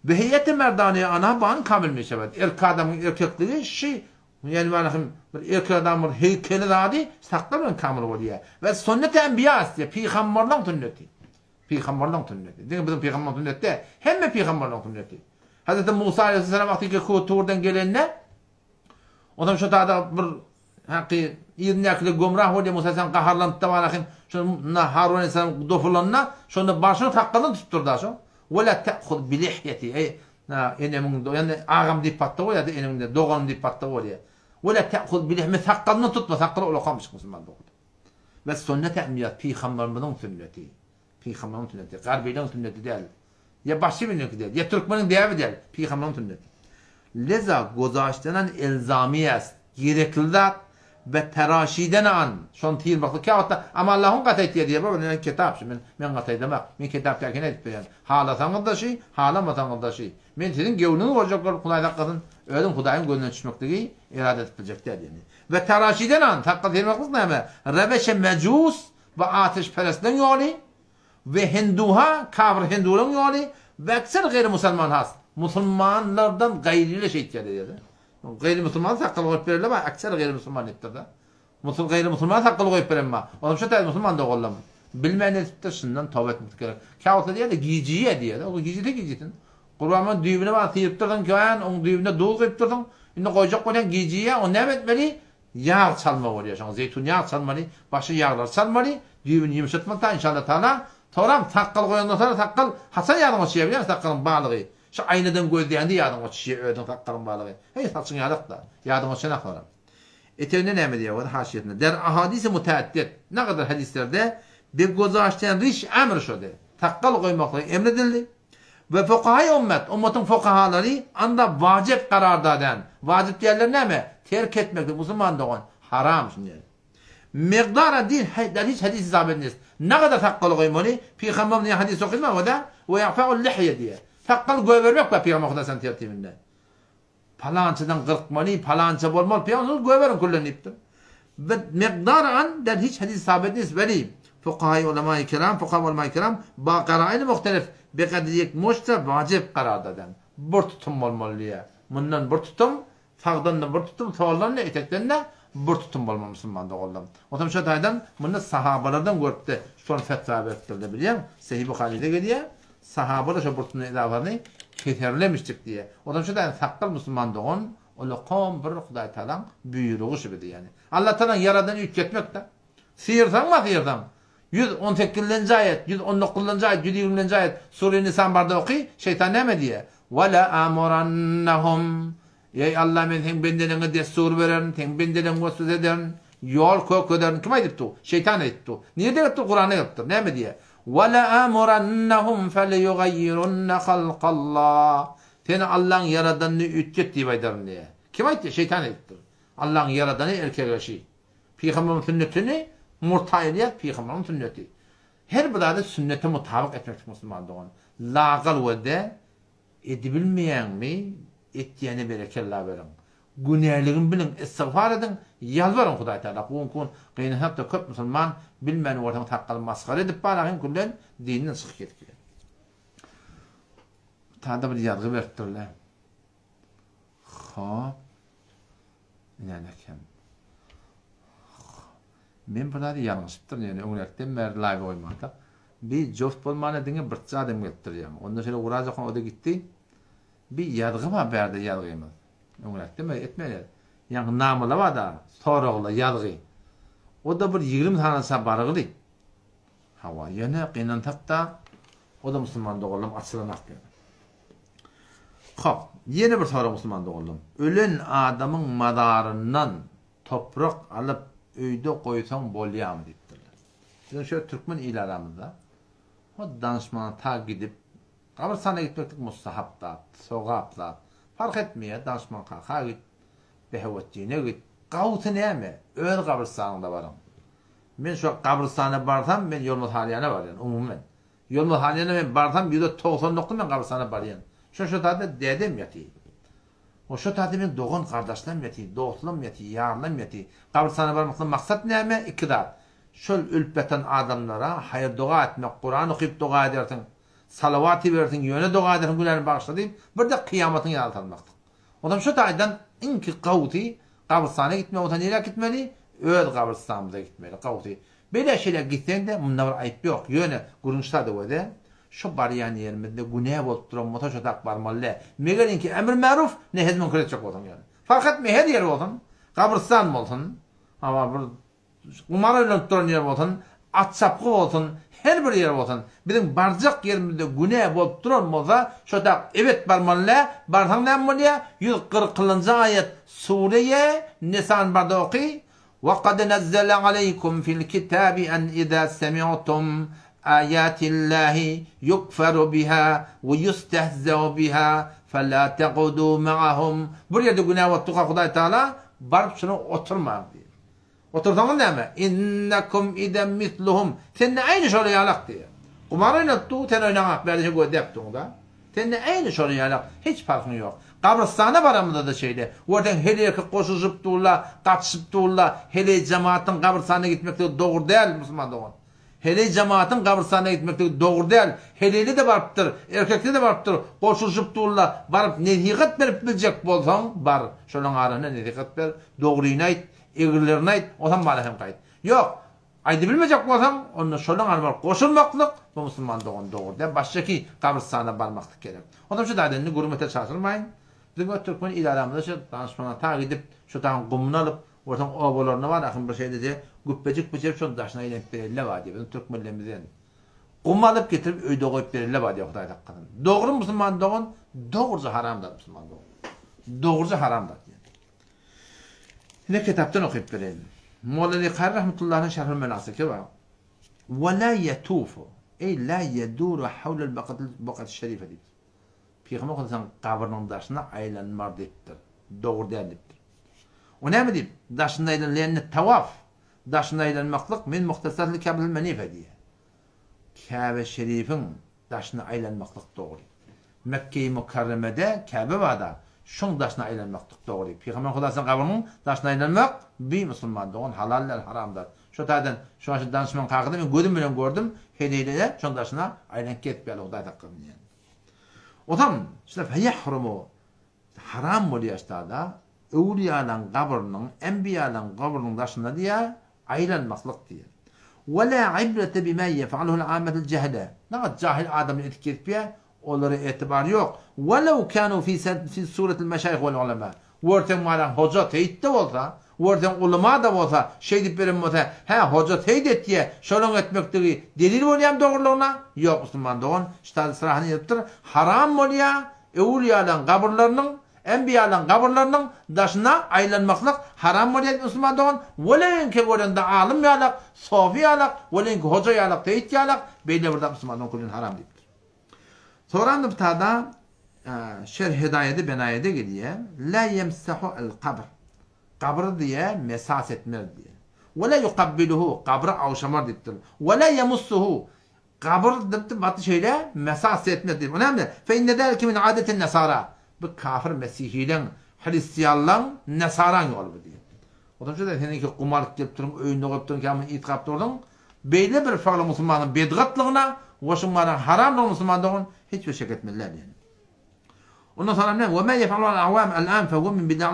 Bi heýeti merdane ana ban kamil meşebet. Erkek adamyň erkekligi şi, ýani mana hem bir erkek adam bir heýkeli zady sakgal bilen kamil bolýar. We sünneti enbiýa diýýär, pygamberleň sünneti. Pygamberleň sünneti. Diňe biziň pygamberleň sünneti däl, hemme pygamberleň sünneti. Hazreti Musa aleyhisselam wagty ki Turdan gelende, ondan şo tada bir Haky yzyndakylar gomrah bolýar, Musa aleyhisselam gaharlanyp-da barahym, şonda Harun aleyhisselam dopulanda, şonda başyny sakgalyny tutupdyr-da şo. Ve la te'huz bi lihyeti, eý, enemiň, ýagny agam diýip patda bolýar-da, enemiň doganym diýip patda bolýar. Ve la te'huz bi lihyeti, sakgalyny tutma, sakgaly ulakamyş musulman dogan. Ve sünnet enbiýa, pygamberimiziň sünneti. Pygamberyň sünneti, garbylaň sünneti däl. Ýa başga biriniňki däl, ýa türkmeniň däbi däl, pygamberyň sünneti. Leza gozaşdanan elzami est, gerekli zat, we teraşiden an, şony syrmaklyk käwagtda Amallahyň gaty aýtýar diýýär, baba men kitap şu, men men gaty aýdamak, men kitapdakini aýdyp berýän. Halasaňyz-da şy, halamasaňyz-da şy. Men siziň göwnüňizi boljak bolup Hudaý saklasyn, özüm Hudaýyň gözünden düşmekligi erada edip biljek däl ýöne. We teraşiden an, sakgal syrmaklyk näme? Rebeşe mejus, Bu ateşperestleň ýoly we hinduha, kafir hindulaň ýoly we ekser gaýry musalman has, musulmanlardan gaýryly şeýtýär diýýär. Gaýry musulman sakgal goýup bererler bar, ekser gaýry musulman diýipdir-de. Musul gaýry musulman sakgal goýup beren bar. Olam şu täze musulman doganlam. Bilmän edipdir, şundan toba etmek gerek. Käwagtlar diýýär-de gijiýe diýýär. O gijise gijisin. Gurbanymyň düýbüne baryp syrypdyrsyň, kän oň düýbüne duz guýupdyrsyň. Indi goýjak bolýaň gijiýe, ony näme etmeli? Ýag çalma bolýar şoňa zeýtun ýag çalmaly başga ýaglary çalmaly düýbüni ýumşatmaly ta inşallah taala soram sakgal goýandan soňra sakgal haçan ýadyňa düşýär bilýäňmi sakgalyň balygy şu aýnadan gözleýäňde ýadyňa düşýär özüň sakgalyň balygy heý saçyň ýalak-da ýadyňa düşenak soram eteginde näme diýýär bolsa haşiýesinde der ahadisi mutaaddet nagadar hadislerde bi gozaşten riş emr şody sakgal goýmaklygy emredildi We fukahaý ummet, ummatyň fukahalary anda wajyp karar dadan. Wajyp diýenleri näme? Terk etmeklik musulman dogan, haram şuny diýen. Miqdara din der hiç hadis sabit nist. Nagadar sakgaly goýmaly? Pygamberimiz diýen hadis okyma we we ya'fa'ul lihye diýe. Sakgal goýbermek we pygamber Hudaýyň tertibinde. Palançadan gyrkmaly, palança bolmaly, pygamberimiz goýberiň küllen diýipdir. Ve miqdar an der hiç hadis sabit nist weli fukahay ulema-i kiram, fukaha ulema-i kiram ba garaýny muhtelif bi kadri yek muşta wajyp karar dadan. Bir tutum bolmaly diýýär. Mundan bir tutum, sagdan-da bir tutum, soldan-da, etekden-de bir tutum bolmaly musulman doganlar. Onsoň şo taýdan muny sahabalardan görüp-de şony fetwa beripdir-de bilýäň. Sahih Buharyda gelýär. Sahabalar şo bir tutumdan izafasyny keserlemişdik diýýär. Onsoň şo taýdan sakgal musulman dogan Ulakam bir Hudaý Tagalaň buýrugy şu bize ýani. Allah Tagalaň ýaradany üýtgetmek-de. Syrsaň bar syrsaň. 118-lenji aýat, 119-lenji aýat, 120-lenji aýat Sure Nisan barda oky, şeýtan näme diýýär? Wa la amurannahum Eý Allah men seň bendeleriňe dessur bererin, seň bendeleriňi waswasa ederin, ýol kökezärin. Kim aýdyp dur? Şeýtan aýdyp dur. Nirede gelip dur? Kuranda gelip dur. Näme diýýär? Wa la amurannahum felyugayyirunna halkallah. Sen Allaň ýaradanyny üýtget diýip aýdaryn diýýär. Kim aýtdy? Şeýtan aýdypdyr. Allaň ýaradany erkege şi. Pygambaryň sünnetini murta edýär, pygambaryň sünneti. Her bir zady sünnete mutabyk etmeklik musulman dogan. Lagal we de edibilmeýäňmi, etýäne berekella beriň. Günäligini biliň, istigfar ediň, ýalbaryň Hudaý Tagala. Bu günki gün gynansak-da köp musulman bilmän bolsaň sakgaly masgara edip baragyn küllen dinden çykyp gidip. Tada bir ýazgy beripdirler. Hop. Näme eken? Men bir zady ýalňyşypdyryn, ýöne öňräkden bäri live goýmansak. Bir joft bolmana diňe birçe adam gelipdir ýaňy. Onda şeýle gurajakan o-da gitdi. Bir ýazgy bar bärde ýazgymyz. Öňräkden bäri etmeli. Ýaňky namalar bar-da, soraglar, ýazgy. O-da bir 20 sanyça bargyly. Hawa, ýöne gynansak-da, o-da musulman doganlarym açylanak ýöne. Hop, ýene bir sorag musulman doganlarym. Ölen adamyň mazaryndan toprak alyp öýde goýsaň bolýamy diýipdirler. Biziň şu türkmen il aramyzda hut danyşmana ta gidip gabrystana gitmeklik mustahap zat, sogap zat. Parh etmeýär, danyşman kaka git. Behewetdine git. Gawusy näme? Öz gabrystanyňda baryň. Men şo gabrystana barsam, men Ýolmaz Halýana barýan, umuman. Ýolmaz Halýana men barsam, 199 men gabrystana barýan. Şo şo taýda dädem ýatyr. O şo taýda meň dogan gardaşlarym ýatyr, dostlarym ýatyr, ýarlarym ýatyr. Gabrystana barmakdan maksat näme? Iki zat. Şol ölüp ýatan adamlara haýyr-doga etmek, Kuran okyp doga edersiň, salawat ibersiň, ýöne doga edersiň günäni bagyşla diýip, bir-de kyýamatyň ýaly salmakdyk. Onam şo taýdan iňki gowusy gabrystana gitmek bolsa nirä gitmeli? Öz gabrystanymyza gitmeli gowusy. Beýle şeýle gitseň-de munda bir aýyp ýok. Ýöne gürrüň şada göze, şo barýan ýerimizde günä bolup duran bolsa şo tak barmaly däl. Meger iňki emr maruf, nehez müňker etjek bolsaň ýöne. Fark etme her ýer bolsun, gabrystan bolsun, hawa bir Gumar oýlanyp duran ýer bolsun, at çapgy bolsun, her bir ýer bolsun, biziň barjak ýerimizde günä bolup duran bolsa, şo tak ebet barmaly dä, barsaň näme bolýa, 140-njy aýat Sureýe Nisan barda oky, Wa kad nazzala aleýkum fil kitabi en iza semi'tum aýatillahi yukferu biha we ýustehzeu biha fela tegudu ma'ahum Bir ýerde günä bolup durka Hudaý Tagala baryp şuna oturmaň diýýär. Otursaňyz näme? Innekum izen misluhum. Sen-de aýny şolar ýalak diýýär. Gumar oýnap dur, sen oýnaňak bärde gözläp duň-da. Sen-de aýny şolar ýalak, hiç parhyň ýok. Gabrystana baramyzda-da şeýle. Görseň heleý erkek goşulyşyp durlar, gatyşyp durlar. Heleý jematyň gabrystana gitmekligi dogry däl, musulman dogan. Heleý jematyň gabrystana gitmekligi dogry däl. Heleýli-de barypdyr, erkekli-de barypdyr, goşulyşyp durlar. Baryp nesihat berip biljek bolsaň, bar. Şolaň arasynda nesihat ber, dogryny aýt. Egrilerini aýt, onsoň bana hem gaýt. Ýok, aýdybilmejek bolsaň, onda şolaň aryna baryp goşulmaklyk, bu musulman dogan dogry däl, başga ki gabrystana barmaklyk gerek. Onsoň şu taýda indi gürrüň beter çaşyrmaýyn. Biziň öz türkmen il aramyzda şu danyşmana ta gidip, şu dagyň gumuny alyp, onsoň obalaryna bar ahym bir şeýleje güpbejik bişirip şonuň daşyna aýlanyp berelle bar diýip, biziň türkmenlerimizden gum alyp getirip öýde goýup berelle bar diýip Hudaý saklasyn. Dogry musulman dogan, dogruja haram zat musulman dogan. Dogruja haram zat. Ine kitapdan okyp bereýin. Molla Likary rahmetullahi Şerhül Menasiki bar. Ve la yetufu ey la yeduru havlel bakatil şerife diýipdir. Pygamber Hudaýyň gabrynyň daşyna aýlanmar diýipdir. Dogry däl diýipdir. O näme diýip? Daşynda aýlan lenne tawaf. Daşynda aýlanmaklyk min muhtasatl Käbetil Menife diýýär. Käbe şerifiň daşyna aýlanmaklyk dogry. Mekgeýi Mükerremede Käbe barda, şoň daşyna aýlanmaklyk dogry. Pygamber Hudasynyň gabrynyň daşyna aýlanmak bi musulman dogan halal däl haram zat. Şo taýdan şo şu danyşman kagyzy men gözüm bilen gördüm, heleýlere şoň daşyna aýlanyp gezip ýaly Hudaý saklasyn diýen. Ozam şular feýahrumu Haram bolýar ştada, öwlüýalaň gabrynyň, enbiýalaň gabrynyň daşynda diýýär, aýlanmaklyk diýýär. Ve la ibrete bima yef'aluhul ammetul jehele. Nagat jahil adamlar edip gezipýär, olara etibar ýok. Velew kanu fi fi suretil meşaýih vel ulema. Görseň malan hoja, seýit-de bolsa, görseň ulama-da bolsa, şeýdip beren bolsa, hä, hoja seýit etýär, şolaň etmekligi delil bolýarmy dogrulygyna? Ýok, musulman dogan, ştada syrahatyn ýazypdyr, haram bolýar, Öwülýalaryň gabyrlarynyň, enbiýalaryň gabyrlarynyň daşyna aýlanmaklyk haram bolýar diýip musulman dogan, weleýinki görende alym ýalak, sofy ýalak, weleýinki hoja ýalak, seýit ýalak, beýle bir zat musulman dogan küllen haram diýipdir. Soran nuktada Şerh Hidaýede Benaýede gelýär, La ýemsehu el kabr. Gabyr diýýär, mesas etmez diýýär. We la ýukabbiluhu, gabry awşamar diýipdir. We la ýemussuhu, Gabyr diýipdir, baty şeýle mesas etmez diýip. O näme? Fe inne zalike min adetin nesara. Bu kafir mesihileň, hristianlaň, nesaraň ýoly bu diýip. Otam şeýle sen iki gum alyp gelip duruň, öýünde goýup duruň, kämil it gap durduň. Beýle bir fagly musulmanyň bedgatlygyna we şuň barada haramlygyna musulman dogan hiç bir şek etmeli däl diýen. Ondan soňra näme? Ve ma yef'alu al-awam al-an fe huwa min bid'al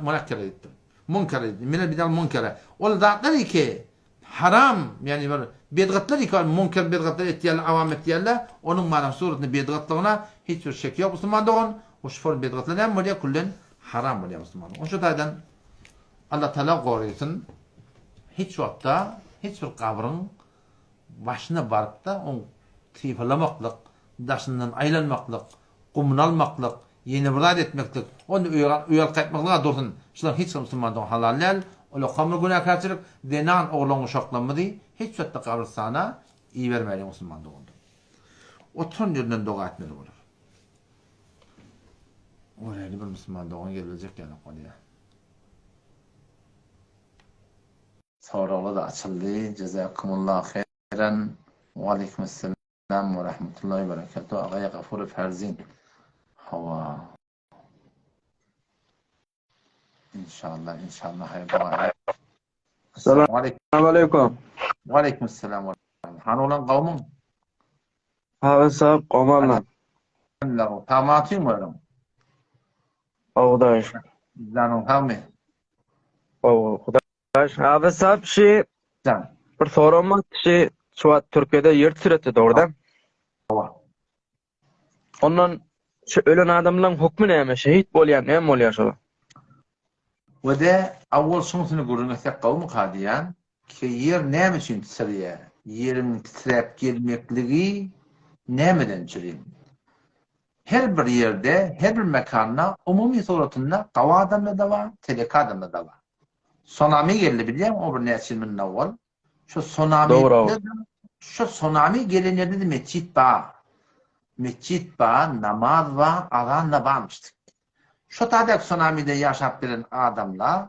munakkara diýipdir. Munkara diýipdir. Min al-bid'al munkara. Ol zatlar iki Haram, ýagny bir bedgatlar iki bar, munker bedgatlar etýärler, awam etýärler, onuň mana suratynda bedgatlygyna hiç bir şek ýok musulman dogan, o şu form bedgatlar näme bolýar, küllen haram bolýar musulman dogan. Şu taýdan Allah Taala gorysyn, hiç wagtda hiç bir gabryň başyna barypda oň sypalamaklyk, daşyndan aýlanmaklyk, gumyny almaklyk, ýene bir zat etmeklik, onda öýe öýe alyp gaýtmaklyga dursun, şularyň hiç bir musulman dogan halal däl, ol okamly günäkärçilik, zenan oglan uşaklarymyzy hiç wagtda gabrystana ibermäliň musulman doganlar. Oturan ýerinden doga etmeli bolar. Göräýli bir musulman dogan gelibiljek ýaly bolýar. Soraglar da açyldy. Jezakumullah haýran. Wa aleýkumessalam we rahmetullahi we berekatuh. Agaýa Gafurow Ferzin. Hawa. Inşallah, inşallah haýyr doga. Assalamu aleýkum. Wa aleýkumessalam. Hany olan gawmyň? Ha, sag, gowmanlar. Tamatyň bolun. Hudaý. Janyň sagmy? Gowy, Hudaý. Abi sap şi Jan. bir soragym bar şi şu wagt Türkiýede ýer titredi dogry däl? Hawa. Ondan şu ölen adamlaryň hukmy näme? Şehit bolýar, näme bolýar şolar? We de awwal şuňusyny gürrüň etsek gowumyka diýýän, ki ýer näme üçin titreýär? Ýeriň titräp gelmekligi nämeden çürim? Her bir ýerde, her bir mekanda umumy suratynda gawy adamlar-da bar, telek adamlar-da bar. Sonami geldi bilýäňmi o bir näçe ýyl mundan owal. Şo sonamide şo sonami gelen ýerde-de metjit bar. Metjit bar, namaz bar, azan-da barmyşdyk. Şo taýdaky sonamide ýaşap gelen adamlar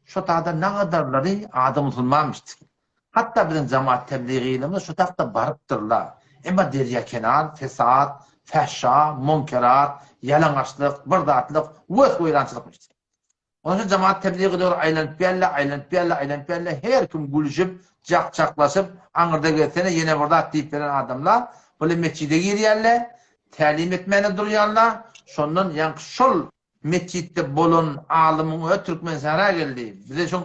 şo taýda nagadarlary adam musulmanmyşdyk. Hatda biziň jamaat tebligilerimiz şu takda barypdyrlar. Emma derýa kenar, fesat, fähşa, munkerat, ýalaňaçlyk, bir zatlyk, wes-weýrançylykmyşdyr. Onuň üçin jamaat tebligi döwri aýlanyp geldi, aýlanyp geldi, aýlanyp geldi, her kim gülüşip, jak-jaklaşyp, aňyrda gelsene ýene bir zat diýip gelen adamlar, bular metjide girýärler, tälim etmäne durýarlar, şondan ýaňky şol Metjitde bolan alymyň özi Türkmensähra geldi. Bize şoň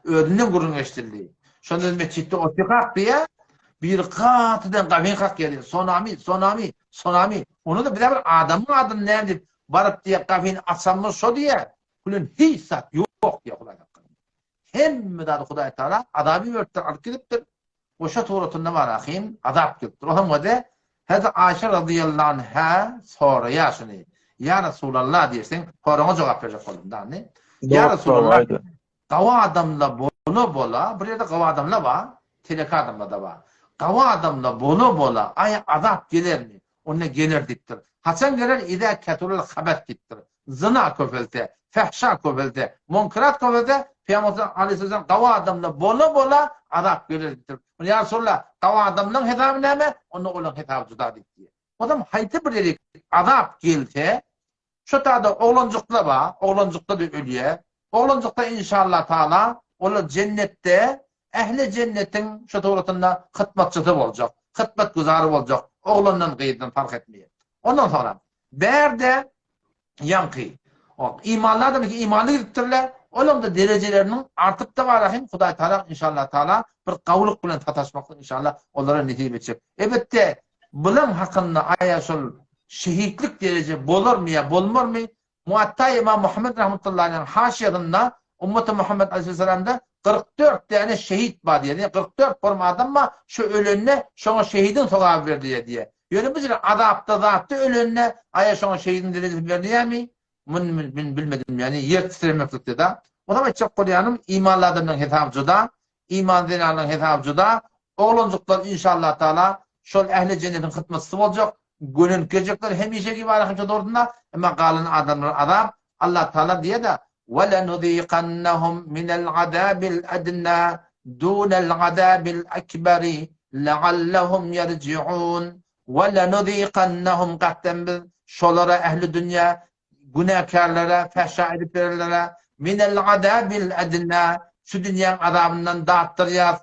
özünden gürrüň eşidildi. Şonda biz metjitde otyrkak diýýär, biri gatydan gabyn kakýar diýýär, Sonami, Sonami, Sonami. Onda-da bize bir adamyň adyny näme diýip, baryp diýýär, gapyny açanymyz şo diýýär, gülen hiç zat ýok diýýär Hudaý hakyna. Hemme zady Hudaý Tagala azap iberipdir, alyp gidipdir. We şo suratynda bar ahyn, azap gelipdir. Onuň özi Hezreti Aýşe razyýallahu anha soraýar şuny. Ýa Resulallah diýýär, sen soragyňa jogap berjek boldum da indi. Ýa Resulallah, gawy adamla bola-bola, bir ýerde gawy adamla bar, telek adamla-da bar. Gawy adamla bola-bola, aý azap gelermi? Onda geler diýipdir. Haçan geler? Izä keturel habes diýipdir. Zyna köpelse, fähşa köpelse, munkerat köpelse, Pygamberimiz aleýhissalam gawy adamlar bola-bola azap geler diýipdir. Onda ýa Resulallah, gawy adamlaryň hesaby näme? Onda olaryň hesaby juda diýipdir. Onsoň haýsy bir ýere azap gelse, Şo tada oglanjyklar bar, oglanjyklar-da ölýär. Oglanjyklar inşallah taala olar jennetde ähli jennetiň şo suratynda hytmatçysy boljak, hytmatgüzary boljak, oglandan gyzdan parh etmeýär. Ondan soňra bärde ýaňky imanly adam ki imanly gidipdirler, olaň-da derejeleriniň artyp-da bar ahim Hudaý taala inşallah taala bir gawulyk bilen sataşmaklyk inşallah olara nesip etjek. Elbetde Bulaň hakynda aýa şol şehitlik dereje bolarmy ýa bolmarmy? Muatta Ymam Muhammet rahmetullahi aleýhiň haşiýasynda Ummeti Muhammet aleýhissalamda 44 däne şehit bar diýýär. Ýagny 44 form adam bar, şu ölende şoňa şehidiň sogaby berilýär diýýär. Ýöne bu ýerde azapda zatda ölende aýa şoňa şehidiň derejesi berilýärmi? Muny men bilmedim, ýagny ýer titremeklikde da. Onam aýtjak bolýanym, imanly adamlaryň hesaby juda, imanly zenanlaryň hesaby juda. Oglanjyklar inşallah taala şol ähli jennetiň hytmatçysy boljak, gönenip geljekler hemişeki bar hemşe dogrusynda, emma galan adamlar azap. Allah taala diýýär-de, Ve lenuzikannahum minel azabil adna dunel azabil ekberi leallehum yerjiun. Ve lenuzikannahum Gaýtdan biz şolara ähli dünýä günäkärlere, fähşa edip berenlere minel azabil adna şu dünýäň azabyndan datdyrýas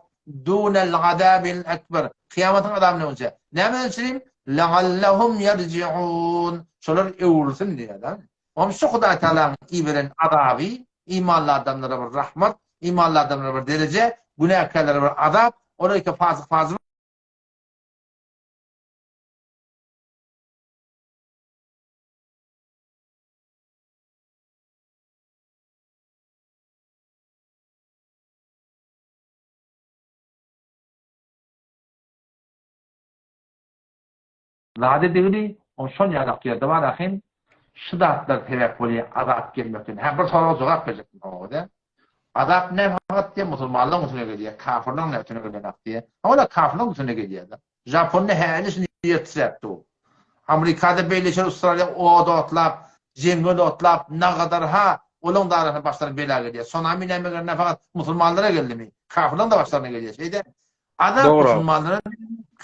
dunel azabil ekber kyýamatyň azabyndan öňçe. Nämeden üçin? Leallehum yerjiun şolar öwrülsin diýýär. Onuň şu Hudaý Tagalaň iberen azaby imanly adamlara bir rahmat, imanly adamlara bir dereje, günäkärlere bir azap, olar eke fasyk fajyr Zady degili, ol şol ýalak ýerde bar ahym, şu zatlar sebäp bolýar azap gelmekden. Hä bir soraga jogap berjekdim soňra-da. Azap näme hakat diýýär, musulmanlaryň üstüne gelýär, kafirleriň näme üstüne gelenok diýýär. Hawa-da kafirleriň üstüne gelýär-de. Japonda häli şindi ýer titräp dur. Amerikada beýle şer Awstraliýa od otlap, jeňňel otlap, nagadar ha, olaň da arasyna başlaryna bela gelýär. Sunami näme geldi, nafakat musulmanlara geldimi? Kafirlaryň-da başlaryna gelýär. Şeýde azap musulmanlara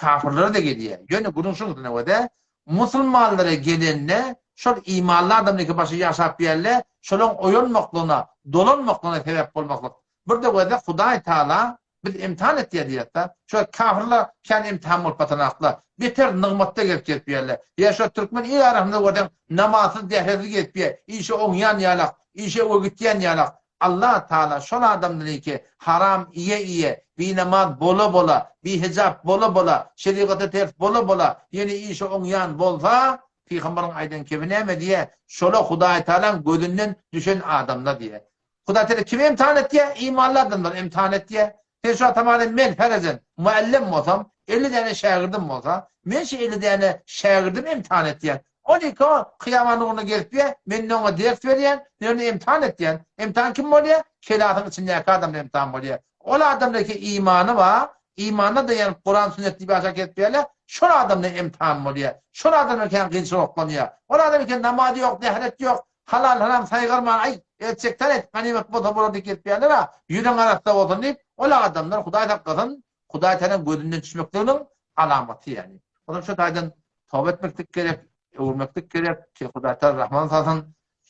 kafirlere-de gelýär. Ýöne günüň şuňusyna görä musulmanlara gelende şol imanly adamlaryňky başy ýaşap ýerle, şolaň oýanmaklygyna, dolanmaklygyna sebäp bolmaklyk. Bir-de görse Hudaý Taala Biz imtihan etýär diýýäs-de. Şo kafirler kän imtihan bolup batanaklar. Beter nygmatda gezip gezip ýörler. Ýa şo türkmen il arasynda görseň namazsyz dähresiz gezip ýör. Işe oňýan ýalak, işe öe gitýän ýalak. Allah Taala şol adamlary haram iýe iýe, binamaz bola bola, bihijap bola bola, şerigata ters bola bola ýene işe oňýan bolsa, Pygamberiň aýdan kebi näme diýýär? Şola Hudaý Taalaň gözünden düşen adamlar diýýär. Hudaý Teala kimi imtihan etýär? Imanly adamlary imtihan etýär. Sen şu atamana men ferezen muallem bolsam, 50 däne şägirdim bolsa, men şu 50 däne şägirdimi imtihan etýän. Ol iki o kyýamanyň ugruna gezip ýör, men ne oňa ders berýän, ne ony imtihan etýän. Imtihan kim bolýar? Kelasyň içindäki adamlar imtihan bolýar. Ol adamlar ki imany bar, imanyna daýanyp Kuran sünnet diýip aşak gezip ýörler, şol adamlar imtihan bolýar. Şol adamlar kän kynçylyk oklanýar. Ol adam eken namazy ýok, dähreti ýok, Halal haram saýgarman aý etjekden et ganymat bolsa bolar diýip gelip ýärler-a, ýüzüň arassa bolsun diýip, ol adamlar Hudaý saklasyn, Hudaý Tagalaň gözünden düşmekliginiň alamaty ýagny. Olam şo taýdan toba etmeklik gerek, öwürmeklik gerek ki Hudaý Tagala rahman salsyn,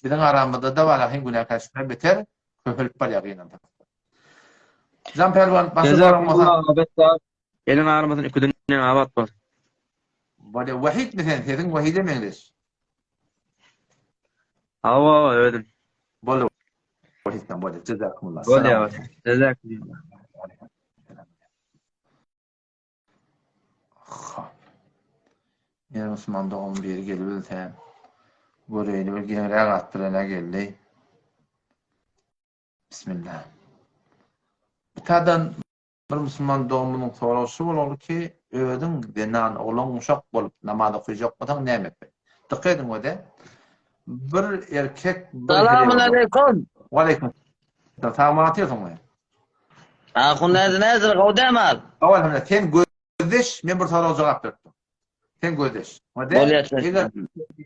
biziň aramyzda-da bar ahyn günäkärçilikler beter köpelip barýar gynansak. Jan Pälwan başga soragyň bolsa. Eliň agyrmasyn iki dünýäň abat bolsun. Bolýa Wahitmi sen sesiň Wahide meňzeş. Hawa hawa özüm. Boldy Wahitjan bolýa jezakumullah. Bolýa jezakumullah. Hop. Ýene musulman dogan biri gelibilse göreýli bir geňräk at bilen-ä geldi. Bismillah. Bu tadan Bir musulman doganymyzyň soragy şu bolarly ki, özüň zenan, oglan uşak bolup namaz okyjak bolsaň näme etmeli? Dykgat ediň öde. Bir erkek bir Salamun aleýkum. Waleýkim. Sagman atyrsyňmy? Ahun näzir näzir gowy dämal. Gowy elhamdülillah. Sen gözdeş, men bir soraga jogap berip dur. Sen gözdeş. Bolýar. Eger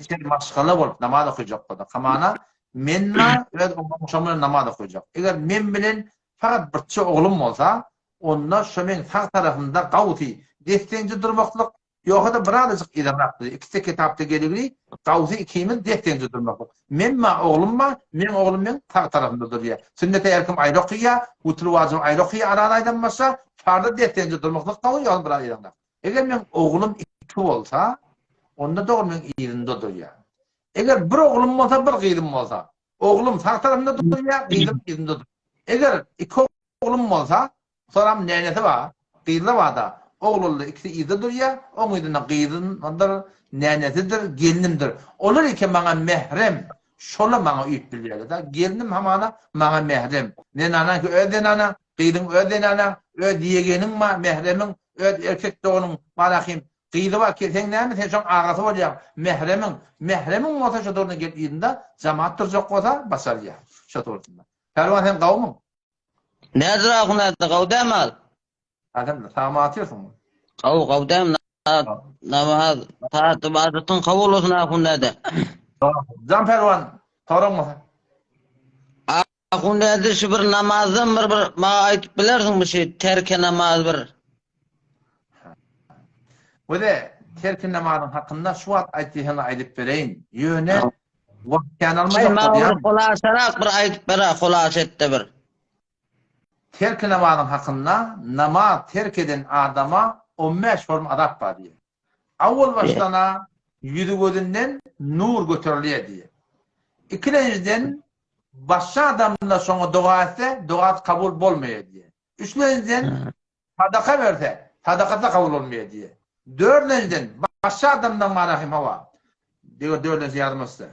sen maşgala bolup namaz okajak bolsa, hamana men ma öz oglum şo bilen namaz okajak. Eger men bilen fakat birçe oglum bolsa, onda şo meň sag tarapymda gawsy desseňje durmaklyk, ýogsa-da birazajyk yzarrak dur. Ikisi kitapda geligli, gawsy ikimiz desseňje durmaklyk. Men ma oglum ma, meň oglum meň sag tarapymda durýar. Sünnete her kim aýry okaýar, witr wajyby aýry okaýar, aran aýdan başga, farza desseňje durmaklyk gawy, ýogsa biraz yzarrak. Eger meň oglum iki bolsa, onda dogry meň yzymda durýar. Eger bir oglum bolsa, bir gyzym bolsa, oglum sag tarapymda durýar, gyzym yzymda durýar. Eger iki oglum bolsa, soram nenesi bar, gyzlar bar-da, oglanlar ikisi yzda durýar, oň yzynda gyzymdyr, nenesidir, gelnimdir. Olar iki maňa mährem, şolar maňa uýup bilýärler-de. Gelnim hamana maňa mährem. Zenanaňky öz zenanaň, gyzyň öz zenanaň, öz ýegeniň bar, mähremiň, Öz erkek doganyň Malahym gyzy bar ki seň näme sen şoň agasy bolýaň mähremiň mähremiň bolsa şo dogruna gelip yzynda jamaat durjak bolsa başarýa şo dogrusynda Pälwan sen gawmyň? Nädir ahun nädir gaw dämi al. Alhamdulillah sagmy atyrsyňmy? Gaw gaw dämi namaz taat ybadatyň kabul bolsun ahun däde. Jan Pälwan soraň bolsa. Ahun däde şu bir namazdan bir bir maňa aýdyp bilersiňmi şu terke namaz bir. Wede terki namazyň hakynda şu wagt aýtdygyňy aýdyp bereýin. Ýöne wagt kän almajak bolýan. Hulasarak bir aýdyp ber hulasa etde bir. Terki namazyň hakynda namaz terk eden adama 15 form azap bar diýýär. Awwal başdan-a ýüzi-gözünden nur göterilýär diýýär. Ikilenjiden başga adamlar şoňa doga etse, dogasy kabul bolmaýar diýýär. Üçlenjiden sadaka berse, sadakasy-da kabul bolmaýar diýýär. Dördlenjiden başga adamdan mana hem hawa. Diýer dördlenji ýadyma düşse.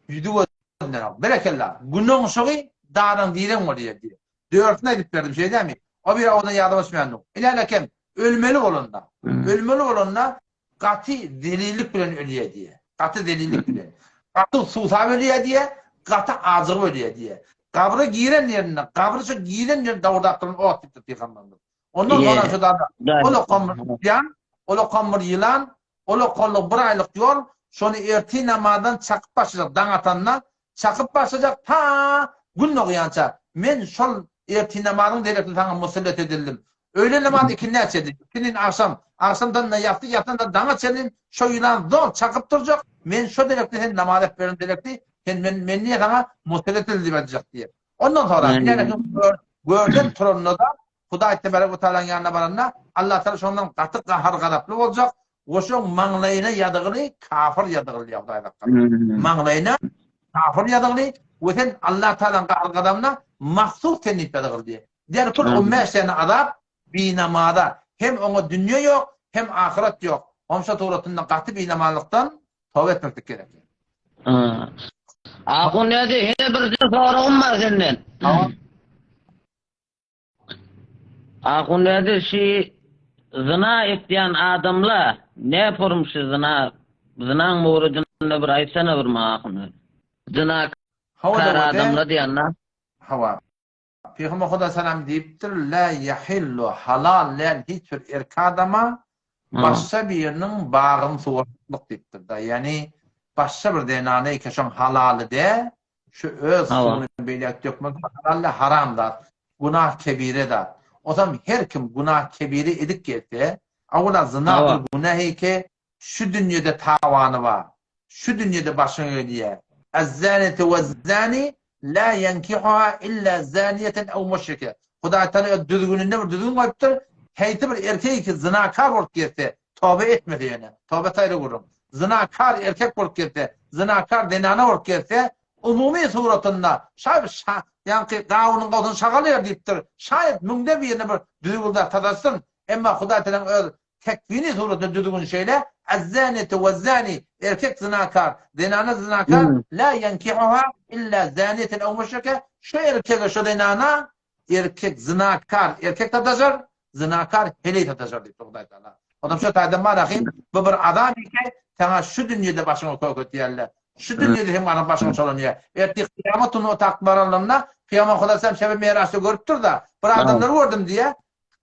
Ýüzi-gözünden, berekella, Gün oňşugy daraň direň bolýar diýýär. Dördüsini aýdyp berdim, şeý dälmi? O bir owdan ýadyma düşmändir. Ilälekem, ölmeli bolanda, ölmeli bolanda gaty zelillik bilen ölýär diýýär. Gaty zelillik bilen. Gaty suwsap ölýär diýýär, gaty ajygyp ölýär diýýär. Gabra giren ýerinde, gabry şu giren ýerinde dawurdap duran ot diýipdir pygamberimiz. Ondan soňra şu zada, ol okan bir ýylan, ol okan bir ýylan, ol okanlyk bir aýlyk ýol, şony ertir namazdan çakyp başlajak, daň atanda çakyp başlajak, ta gün dogýança. Men şol. Ertir namazyň derekli saňa musallat edildim. Öýle namazy ikindä çenli, ikindin agşam, agşamdan-da ýassy, ýassydan-da daňa çenli şo ýylan zol çakyp durjak, men şo derekli sen namaz edip beren derekli, sen men men niýe saňa musallat edildi diýip aýtjak diýýär. Ondan soňra ine görden turanda-da Hudaý tebarek we taalaň ýanyna baranda Allah taala şondan gaty gahar-gazaply boljak we şoň maňlaýyna ýazygyly kafir ýazygylýar Hudaý saklasyn. Maňlaýyna kafir ýazygyly we sen Allah taalaň gahar-gazabyna mahsus sen diýip ýazygyldy. Derkul on bäş sene azap binamaza hem oňa dünýe ýok hem ahyret ýok. Onşa suratynda gaty binamazlykdan toba etmeklik gerek. Ahun näde hene bir soragym bar senden. Ahun näde şi zyna etýän adamla ne porum şi zyna zynaň mowrudynda bir aýtsana bir maňa ahun. Zyna kar adamla diýende. Hawa. Pygamber Huda salam diýipdir, La ýahillu halal däl hiç bir erkek adama başga biriniň bagyny suwarmaklyk diýipdir-de. Ýagny başga bir zenana eke şoň halaly däl, şu öz suwuny beýläk dökmek halal däl, haram zat, günah kebire zat. Osam her kim günah kebire edip gelse, awala zyna bir günah eke, Şu dünýede tawany bar. Şu dünýede başyňa gelýär. Ez-zäneti wez-zäni la ýenkihuha illa zäniyeten ew müşrike. Hudaý Tagala öz düzgüninde bir düzgün goýupdyr. Haýsy bir erkek ki zynakar bolup gezse, toba etmese ýöne, toba saýry gürrüň. Zynakar erkek bolup gezse, zynakar zenana bolup gezse, umumy suratynda şaý şa ýaňky gawunyň gowsuny şagal ýer diýipdir. Şaýat müňde birine bir düzgün zat sataşsyn. Emma Hudaý Tagalaň öz Tekwini suratda düzgün şeýle, Ez-zäneti wez-zäni, erkek zynakar, zenana zynakar, la ýenkihuha illa zäniyeten ew müşrike, şu erkege, şu zenana erkek zynakar erkek sataşar, zynakar heleý sataşar diýipdir Hudaý Tagala. Onam şu taýdan bar ahyn, bu bir azap eken, saňa şu dünýede başyňy kök etýärler. Şu dünýede hem gana başyňa çolanýar. Ertir kyýamat güni o tagt baranlarynda, Pygamber Hudaý salam şebi miraçda görüpdir-de, bir adamlary gördüm diýýär.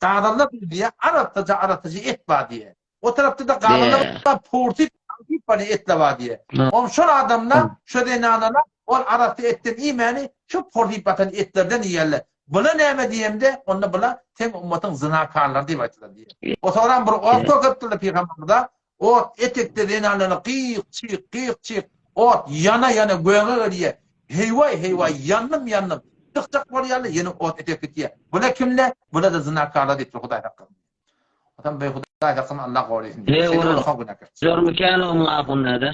Gazanda diýýär, arassaja arassaja et bar diýýär. O tarapda-da gazanda bar, porsyp, aňsyp bar etle bar diýýär. Oň şol adamlar, şo zenanalar ol arassa etden iýmäni, şu porsyp batan etlerden iýýärler. Bula näme diýemde, onda bula seň ummatyň zynakarlary diýip aýtdylar diýýär. O soňram bir ot görkezipdirler pygamberimize, Ot etekde zenanlara gyk-çyk, gyk-çyk, ot ýana-ýana göge gelýär. Heý-waý, heý-waý, ýandym, ýandym. Çykjak bolýarlar, ýene ot etek gitýär. Bula kimler? Bula-da zynakarlar diýipdir Hudaý saklasyn. Atam beý Hudaý saklasyn, Allah gorasyn diýip. Şeýle bolsa günäkär. Jörmükän onuň ahun näde?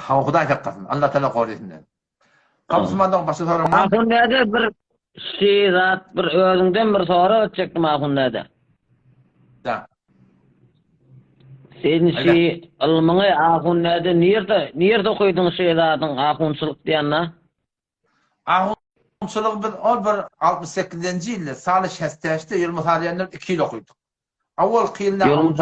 Hawa Hudaý saklasyn. Allah taala gorasyn. Gapysmandan başga soraň barmy? Ahun däde bir şi zat bir özüňden bir sorag etjekdim Ahun däde. Da. Sen şi ylmyňy Ahun däde nirde nirde okydyň şi zadyň ahunçylyk diýende? Ahunçylygy biz ol bir 68-nji ýylda Saly Şästäşde Ýylmaz Halyýandan 2 ýyl okydyk. Awalky ýylda Ýolmaz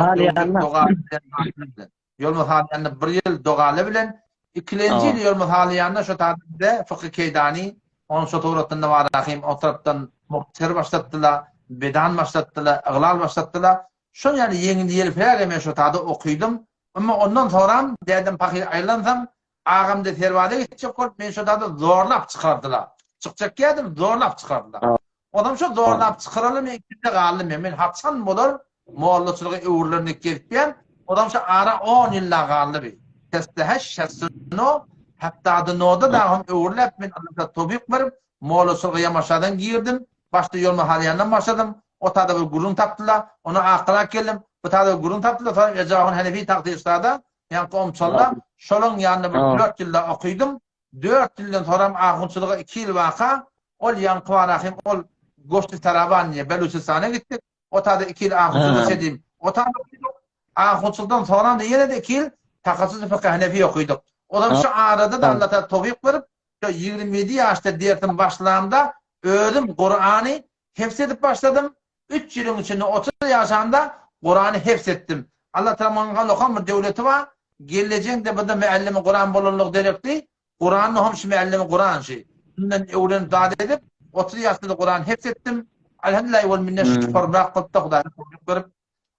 Ýolmaz Halyýanda bir ýyl dogaly bilen, ikilenji ýyl Ýolmaz Halyýanda şo taýda bize Fykhy Keýdani, onuň şo suratynda bar ahym, o tarapdan Muhter başlatdylar, Bedan başlatdylar, Yglal başlatdylar. Şol ýaly ýeňil ýelpiräge men şo taýda okydym. Emma ondan soram dädem pahyr aýrylansoň, agamda serbaza gitjek bolup, meni şo taýda zorlap çykardylar. Çykjak ýerdim, zorlap çykardylar. Onam şo zorlap çykaraly men içinde galdym men. Men haçan bolar mollaçylyga öwrülerin diýip gezipýän. Onam şo ara on ýyl-la galdy bi. Şäsdeheş, şäsdino, hepdadinoda dagam öwrüläp men Alla towfyk berip mollaçylyga ýamaşadan girdim. Başda ýolma halýandan başladym. O tada bir gürrüň tapdylar. Ondan akyrak geldim. Bu tada bir gürrüň tapdylar. Soň Ejahun Henefi tagty ustada, ýaňky omçalla, şolaň ýanynda bir dört ýyl-da okydym. Dört ýyldan soram ahunçylyga iki ýyl baka, ol ýaňky barahym ol Goşty Saraban diýe Belujystana gitdik. O tada iki ýyl ahunçylyk işledim. O tada okydyk. Ahunçylykdan soram-da ýene-de iki ýyl Takassus fykh Hanefi okydyk. Ozam şu arada-da Alla Taala towfyk berip, şo 27 ýaşda dersim başlamda özüm Kurany hefz edip başladym. Üç ýylyň içinde 30 ýaşamda Kurany hefz etdim. Allah Taala maňa okan bir döwleti bar. Gelnejeň-de bir-de müellimi Kuran bolanlygy derekli, Kurany hem şu müellimi Kuran şi. Şundan öwrenip zat edip, 30 ýaşda-da Kurany hefz etdim. Elhamdülillah ol minne şu hormat kylyp-da Hudaýdan towfyk berip,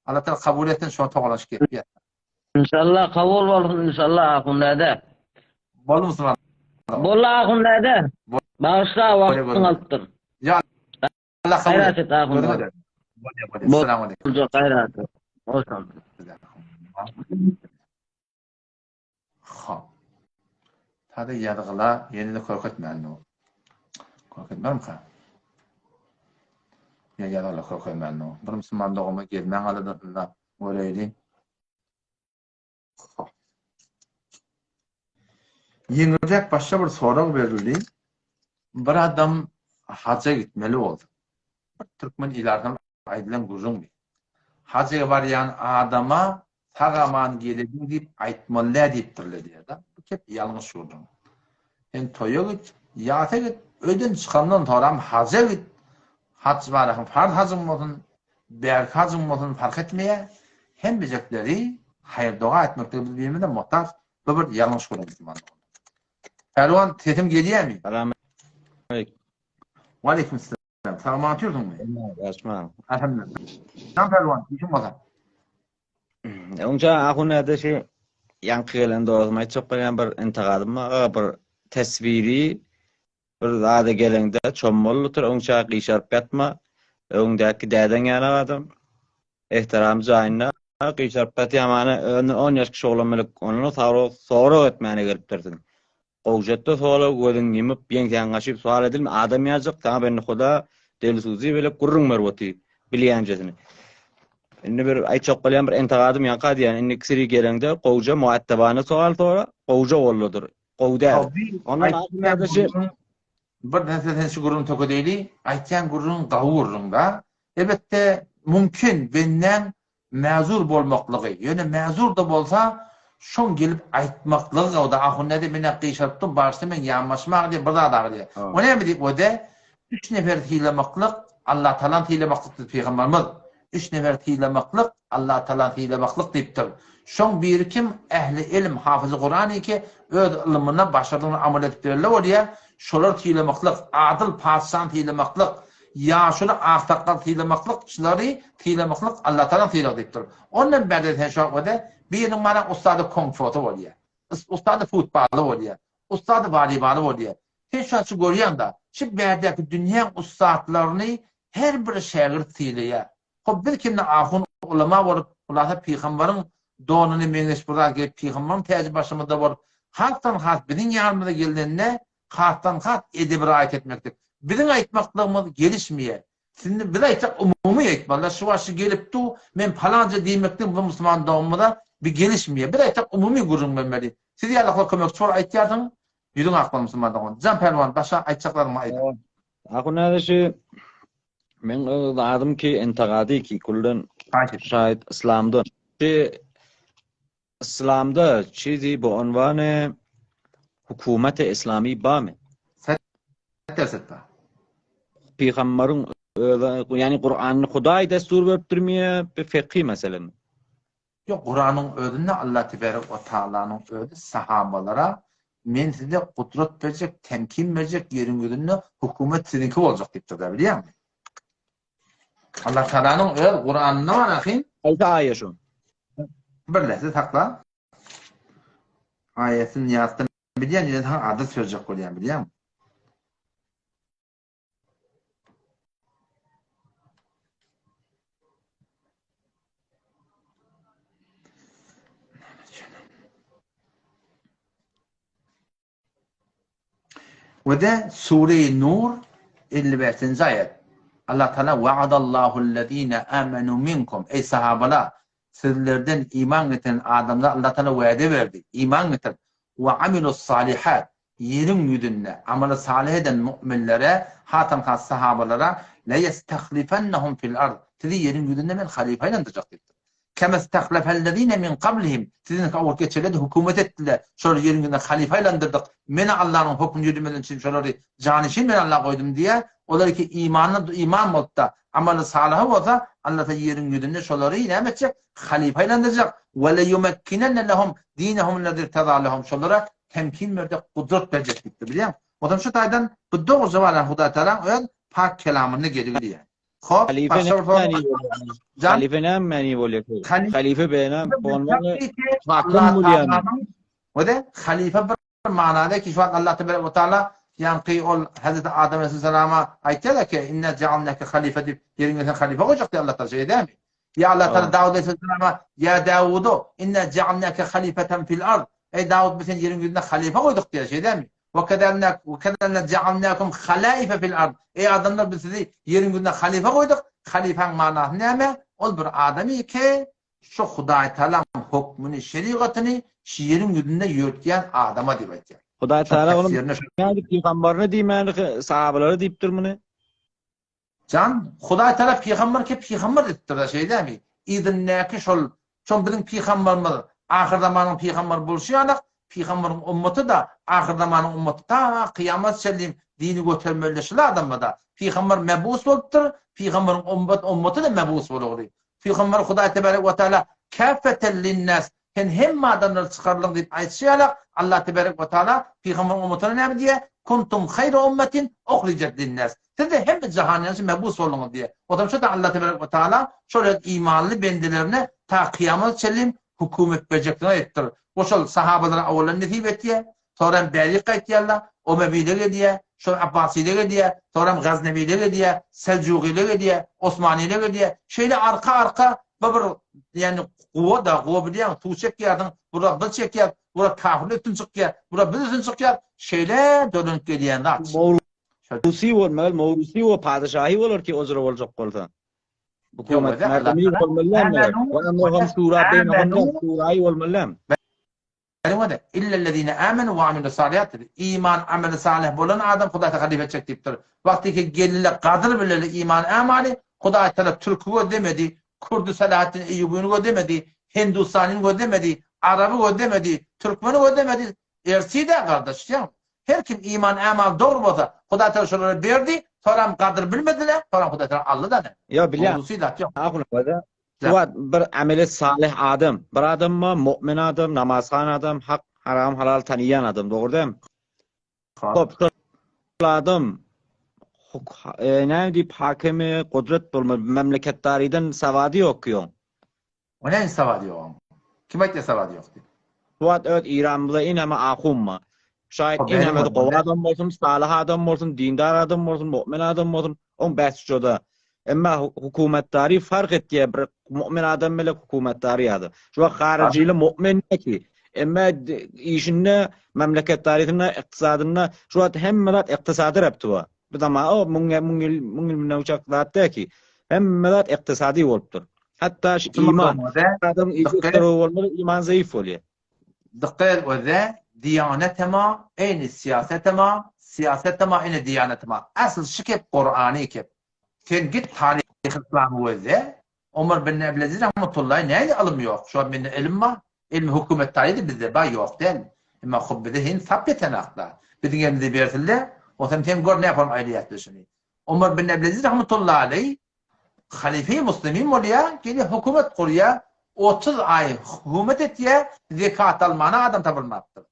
Allah Taala kabul etsin, şoňa togalanyş gelip. İnşallah kabul bolsun inşallah ahun däde. Boldy musulman. Boldy ahun däde. Bagyşla wagtyňy alypdym. Ýa Allah kabul Gaýrat et ahun. Gözüňe dert. Bolýar, bolýar. Assalamu aleýkum. Boljak gaýrat et. Bolsun. Hop. Sada ýazgyla ýene-de körk etmän dur. Körk etmermika? Ýa ýazgyla körk etmän dur. Bir musulman dogama gezmäň aladasynda göreýli. Hop. Ýeňiljek başga bir sorag berildi. Bir adam haja gitmeli bolsa, bir türkmen ilatyna aýdylan gürrüň bi. Haja barýan adama sag-aman gelediň diýip aýtmaly däl diýipdirler diýýär-de. Bu kep ýalňyş gürrüň. Sen toýa git, ýasa git, öýden çykandan soram haja git. Haj barakyň farz hajyň bolsun, bärki hajyň bolsun parh etmeýär. Hemmejekleri haýyr-doga etmeklige biz birimize muhtaç. Bu bir ýalňyş gürrüň musulman doganlar. Pälwan sesim gelýärmi? Salam aleýkum. Waleýkim salam. Sag-aman otyrsyňmy? Ýaşma. Alhamdulillah. Jan Pälwan, işiň bolsa. Öňçe ahun näde şu ýaňky gelen dostum aýtjak bolýan bir intigadym bar, bir teswiri bir zada geleňde çommaly otur, öňçe gyşaryp ýatma. Öňdäki dädeň ýaly adam. Ehtiram jaýynda gyşaryp ýatýan mana önden on ýaş kişi oglan bilen ondan sorag sorag etmäne gelipdirsiň. Gowşatda sola gözüň ýumup ýeňsäň gaşyp sowal edilme adam ýaljak saňa bende huda delsuzi bile gürrüň berip otyr bilýänjesini. Indi bir aýtjak bolýan bir entigadym ýaňka diýýän indiki seri geleňde gowja muaddebana sowal sora gowja bolludyr gowy däl. Ondan Aýtýan bir näse sen şu gürrüňi tökedeýli aýtýan gürrüň gawy gürrüň da. Elbetde mümkin bendäň Mäzur bolmaklygy, ýöne mäzur-da bolsa, şoň gelip aýtmaklygy gawda, ahun näde men-ä gyşarypdym, bagyşla meň ýanbaşym agyrýar, bir zat agyrýar. O näme diýip, o-da, üç neferi sylamaklyk Allatagalany sylamaklyk diýdi pygambarymyz. Üç neferi sylamaklyk Allatagalany sylamaklyk diýipdir. Şoň biri kim? Ähli ylym, hafyzy Kuran ki, öz ylmyna, başardygyna amal edip berende bolýar. Şolary sylamaklyk, adyl patyşany sylamaklyk, Ýaşuly aksakgal sylamaklyk şulary sylamaklyk Allatagalaň sylagy diýipdir. Ondan bärde sen şo wada biriniň mana ussady kongfosy bolýa. Ussady futbaly bolýa. Ussady walibaly bolýa. Sen şu şu görýäňda şu bärdäki dünýäň ussatlaryny her bir şägirt sylaýa. Hop biz kimde ahun ulama bolup hulasa pygambaryň donuny meňzeş bir zat geýip pygambaryň täji başymyzda bolup hasdan has biziň ýanymyza gelnende Hasdan has edebi raýat etmeklik. Biziň aýtmaklygymyz gelişmeýär. Sindi biz aýtsak umumy aýtmalyda şu wagt şu gelip du men palanca diýmeklik bu musulman doganymyza bir gelişmeýär. Biz aýtsak umumy gürrüň bermeli. Siz ýalaklar kömekçi bolup aýtýarsyň ýüzüň ak bolsun musulman dogan. Jan pälwan başga aýtjaklaryňy aýt. Ahun aga şu meň öz zadym ki entegady ki kuldan şaýat yslamdan. Şu Yslamda çizi bu unwany hukumete islami bamy? Set derset ba. Pygambaryň özi ýani Kuranyny Hudaý destur beripdirmi ýa bir fekhi meselemi? Ýok Kuranyň özünde Allah tebarek we taalanyň özi sahabalara men size gudrat berjek temkin berjek ýeriň ýüzünde hukumet siziňki boljak diýipdir-dä bilýäňmi? Allah Taalanyň öz Kuranynda bar ahyn. Haýsy aýa şu? Bir lehze sakla. Aýatyny ýatdan bilýän, ýöne saňa adres berjek bolýan, bilýäňmi? We-de Sure-i Nur 55-nji aýat. Allah Taala Wa'adallahu-llezine amenu minkum Eý sahabalar, sizlerden iman getiren adamlara Allah Taala wade berdi. Iman getirip, we amilus-salihat ýeriň ýüzünde amaly salyh eden mu'minlere, hasam has sahabalara leyestahlifennahum fil ard sizi ýeriň ýüzünde men halypa aýlandyrjak diýipdir. Kemestahlefellezine min kablihim, siziňki owal geçenler-de hökümet etdiler, şolary ýeriň ýüzünde halypa aýlandyrdyk, men-ä Allanyň hökmüni ýöredmezden üçin şolary janyşin men Alla goýdum diýýär, olar ki imanly iman bolup-da, amaly salyhy bolsa, Alla ta ýeriň ýüzünde şolary näme etjek, halypa aýlandyrjak, we leyumekkinenne lehum dinehumüllezî irtezâ lehum, şolara temkin berjek, gudrat berjek diýipdir, bilýäňmi? Onsoň şu taýdan bu dogry jogap Hudaý Tagalaň öz pak kelamynda gelip diýýär. Hop, Halife başga näme bir sorag. many bolýar? Jan, Halife näme many bolýar? Halife Halife bena bolmaly hakim Allah bolýarmy? Tagalaň o-da halife bir manada ki şu wagt Allah tebarek we taala. Ýaňky ol Hezreti Adam aleyhissalama aýtýar ki, inna ja'alnaka halifa diýip, ýeriň ýüzüne halifa goýjak diýýär Allah Taala, şeýle dälmi? Ýa Allah Taala Dawud aleyhissalama, ýa Dawudu, inna ja'alnaka halifatan fil ard. Eý Dawud, biz seni ýeriň ýüzüne halifa goýduk diýýär, şeýle dälmi? Wa kadalnak wa kadalna ja'alnakum halaifa fil ard. Eý adamlar, biz sizi ýeriň ýüzüne halifa goýduk. Halifaň manasy näme? Ol bir adamy ki, şu Hudaý Tagalaň hokmuny, şerigatyny şu ýeriň ýüzünde ýörtýän adama diýip aýtýar. Hudaý Tagala ony nädip pygambaryna diýmändir, sahabalara diýipdir muny? Jan, Hudaý Tagala pygamber ki pygamber diýipdir-de, şeýdämi? Yzyndaky şol, şol biziň pygamberimiz ahyrzamanyň pygamberi bolşy ýalak, pygamberiň ummaty-da ahyrzamanyň ummaty ta kyýamat çenli dini götermeli şul adamlar-da. Pygamber mebus bolupdyr, pygamberiň ummat ummaty-da mebus bolugly. Pygamber Hudaý tebarek we taala käffeten linnas sen hemme adamlary çykarlyň diýip aýtşy ýalak, Allah tebarek we taala pygamberiň ummatyna näme diýýär? Kuntum haýra ummetin uhrijat linnas. Siz-de hemme jahan ýaly mebus bolduňyz diýýär. Otam şo-da Allah tebarek we taala şol öz imanly bendelerine ta kyýamata çenli hökümet berjekdigini aýdypdyr. Bu şol sahabalara owalan nesip etýär. Soram bärik gaýtýarlar, Omewiler gelýär, şol Abbasiler gelýär, soram Gaznewiler gelýär, Seljugylar gelýär, Osmanylar gelýär. Şeýle arka-arka bu bir ýagny guwa-da, guwa bilýäňmi, suw çekýärsiň, bura biz çekýäris, bura kafirler üstün çykýar, bura biz üstün çykýarys. Şeýle dolanyp gelýän zat. Mowrusi bolmaly, mowrusi we padyşahy bolar ki ojra boljak bolsa. Hukumat merdemi bolmaly dälmi? Şura beýnehum şuraýy bolmaly dälmi? Ýöne, Illellezine amenu we amilus salihat diýdi. Iman, ameli salyh bolan adam Hudaý Tagala halyf etjek diýipdir. Wagtyky gelile gadyr bileli iman amaly Hudaý Tagala türki gözlemedi, kürdi Salahaddin Eýýubyny gözlemedi, hindustanyny gözlemedi, araby gözlemedi, türkmeni gözlemedi. Ersi-dä gardaş, ýa. Her kim iman amaly dogry bolsa, Hudaý Tagala şolara berdi, soram gadyr bilmediler, soram Hudaý Tagala aldy-da ne. Ýok, bilýän. Mowzusy zat ýok. Ahun, Şu wagt bir ameli salyh adam, bir adamma mu'min adam, namazhan adam, hak, haram, halal tanyýan adam, dogry dämi? Hop, şol adam e, näme diýip hakimi gudrat bolmaly, memleketdarydan sawady ýok ýoň. O näme sawady ýok oň? Kim aýtýar sawady ýok diýip? Şu wagt öz Iranymyzda ineme ahunma. Şaýat ineme gowy adam bolsun, salyh adam bolsun, dindar adam bolsun, mu'min adam bolsun, oň bäs şoda. Emma hukumatdary fark etýär bir mu'min adam bile hukumatdary ýa-da. Şu wagt haryjyly mu'min ki. Emma işinde, memleketdarysyna, ykdysadynda şu wagt hemme zat ykdysady repti bar. Bu zaman o müň müň ýyl müň ýyl mundan uçak zat däl ki. Hemme zat ykdysady bolupdyr. Hatda şu iman. Adam işi bolmaly, iman zaif bolýar. Dikkat et öze, diýanetema, eýni siýasetema, siýasetema, eýni diýanetema. Asyl şu kep Kurany kep. Sen git taryhy yslamy gözle, Omar bin Abdulaziz rahmetullahi näli ylym ýok? Şu wagt mende ylym bar. Ilmi hökümet taýydy bizde bar ýok däl. Emma hop bize hen sap ýetenakda. Biziň elimize bersinler, onsoň sen gör nähili aýlaýas biz şuny. Omar bin Abdulaziz rahmetullahi aleý Halyfy Muslimin bolýar, gelýär hökümet gurýar, 30 aý hökümet etýär, zekat almana adam tapylmapdyr.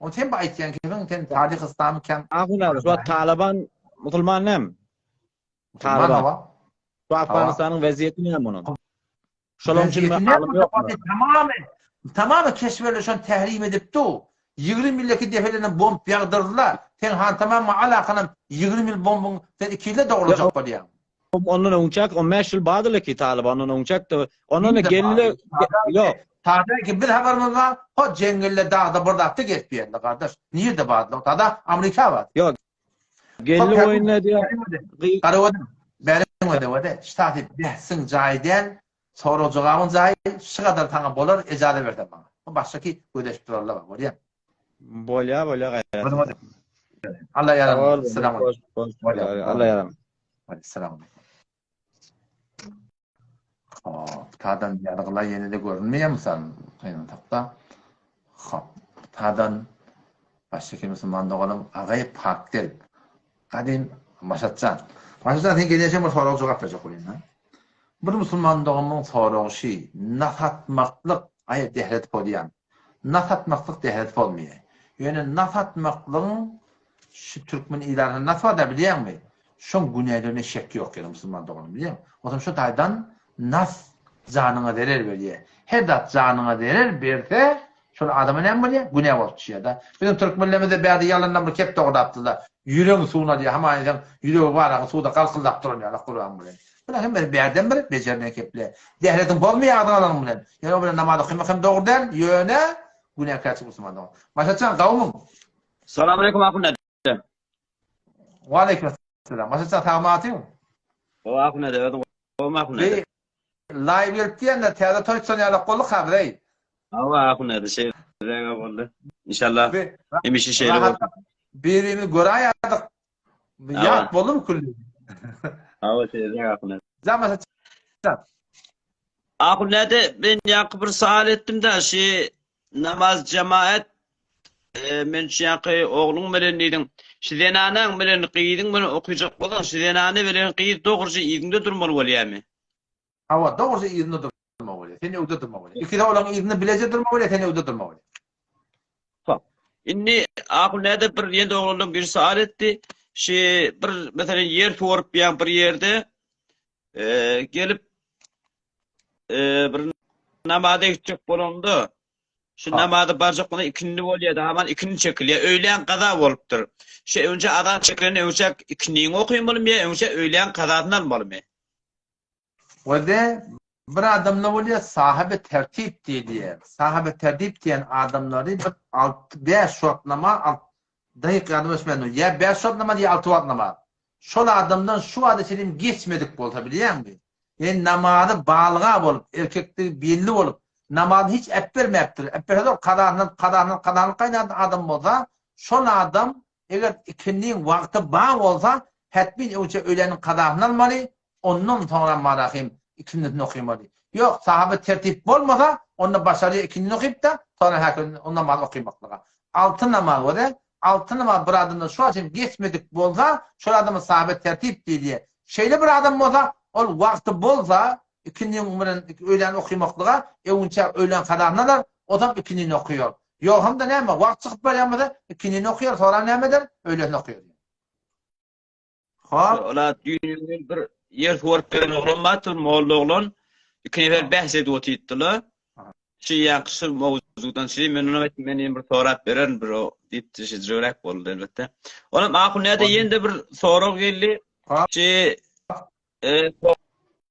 Ony sen bu aýtýan kimiň sen taryh yslamy kem. Ahun abi, şu wagt Taliban musulman näme? Musulman hawa. Şu Afganistanyň wezýeti näme onuň? Şolaň üçin alym ýok. Tamamy, tamamy keşwerler şony tährim edip dur. 20 ýyl iki defelene bomb ýagdyrdylar. Sen han tamam alakanam 20 ýyl bombyň sen 2 ýylda dogrulajak bolýaň. Ondan öňçäk 15 ýyl bardylar ki Talyban ondan öňçäk-de ondan geldiler. Ýok. Tada ki bir habarymyz bar, ho jeňňelde dagda bir zatda gezip ýörler gardaş. Nirde bardylar? Tada Amerika bar. Ýok. Geldi oýunda diýär. Garawadym. Bäriň wede wede. Ştaty bähsiň jaýy däl, sorag jogabyň jaýy, şu gadar saňa bolar, ejaza berseň maňa. Bu başdaky gözeşip durarlar bar, bolýa. Bolýa, bolýa gaýrat. Allah ýaram. Salam. Allah ýaram. Salam. Hop, tadan ýazgylar ýene-de görünmeýär mysal gynansak-da. Hop, tadan başga musulman doganym Agaý Pak del. Gadym Maşatjan. Maşatjan sen gelýänçäň bir sorag jogap berjek bolýan ha. Bir musulman doganymyň soragy şi, nas atmaklyk aý dehret bolýan. Nas atmaklyk dehret bolmaýar. Ýöne nas atmaklygyň Şu türkmen ilatynda nas bar-da bilýäňmi? Şoň günälerine şek ýok ýöne musulman doganym bilýäňmi? Onsoň şu taýdan nas janyňa zerer berýär. Her zat janyňa zerer berse, şol adama näme bolýar? Günä bolup düşýär-de. Biziň türkmenlerimizde bärde ýalandan bir kep dograpdylar. Ýüregiň suwuny alýar, hamana seň ýüregi baragyň suwda galkyldap duran ýalak gurbaň bilen. Bular hemmesi bärden bir bejerme keple. Dähretiň bozmaýar agzyňa alanyň bilen. Ýöne o bilen namaz okymak hem dogry däl, ýöne günäkärçilik musulman dogan. Maşatjan gawumyň? Salam aleýkum ahun däde. Waleýkim essalam. Maşatjan sagmy atyň? Gowy ahun däde, özüň gowumy ahun däde? Live gelip diýende täze toý tutan ýalak bolduk ha biz eý. Hawa ahun däde şeýle boldy. Inşallah hemişe şeýle bolsun. Birimizi göräýerdik. Ýat boldumy külli? Hawa şeýle ahun däde. Jama Ahun däde men ýaňky bir sowal etdim-de şi namaz jemaat e, men şu ýaňky ogluň bilen diýdiň. Şu zenanaň bilen gyzyň bilen okyjak bolsaň şu zenany bilen gyz dogruja yzyňda durmaly bolýamy? Hawa, dogruja yzynda durmaly bolýar. Sen öňde durmaly bolýar. Ikisi olaryň yzynda bileje durmaly bolýar, sen öňde durmaly bolýar. Hop. Indi ahun näde bir ýene oglanlaryň biri sowal etdi. Şi bir meselem ýer suwaryp ýa bir ýerde e, gelip e, bir namaza gitjek bolanda şu namaza barjak bolanda ikindi bolýar da haman ikindi çekilýär. Öýlän gaza bolupdyr. Şu önce azan çekilende önce ikindini okaýmalymy ýa önce öýlän kazasyny almalymy? Wede bir adamda bolýar sahyby tertip diýilýär. Sahyby tertip diýen adamlary bir alty bäş wagt namaz alt daýyk ýadyma düşmändir. Ýa bäş wagt namaz ýa alty wagt namaz. Şol adamdan şu wagta çenli geçmedik bolsa bilýäňmi? Ýani namazy balyga bolup, erkekdigi belli bolup, namazyny hiç äpbermäpdir. Äpberse-de ol kazasyndan kazasyndan kazalyk gaýnadan adam bolsa, şol adam Eger ikindiň wagty bar bolsa, hetmin öňçe öýläniň kazasyny almaly, ondan soňra marahym ikindisini okymaly. Ýok, sahaba tertip bolmasa, onda başarýar ikindini okyp-da, soňra häkim o namazy okymaklyga. Alty namaz bolýar. Alty namaz bir adamdan şu wagt çenli geçmedik bolsa, şol adama sahaba tertip diýilýär. Şeýle bir adam bolsa, ol wagty bolsa, ikindiň bilen öýläni okymaklyga, öňçe öýläň kazasyny alar, ozam ikindini okaýar. Ýogsam-da näme, wagt çykyp barýan bolsa, ikindini okaýar, soran näme eder? Öýlesini okaýar. Hop. Ola düýn bir ýer suwaryp beren oglan bardyr, molla oglan. Iki nefer bäs edip otypdylar. Şu ýaňky şu mowzukdan şu men ona aýtdym, men ýene bir sorap bererin bir o diýipdi, şu jüräk boldy elbetde. Onam ahun näde ýene-de bir sorag geldi. Şu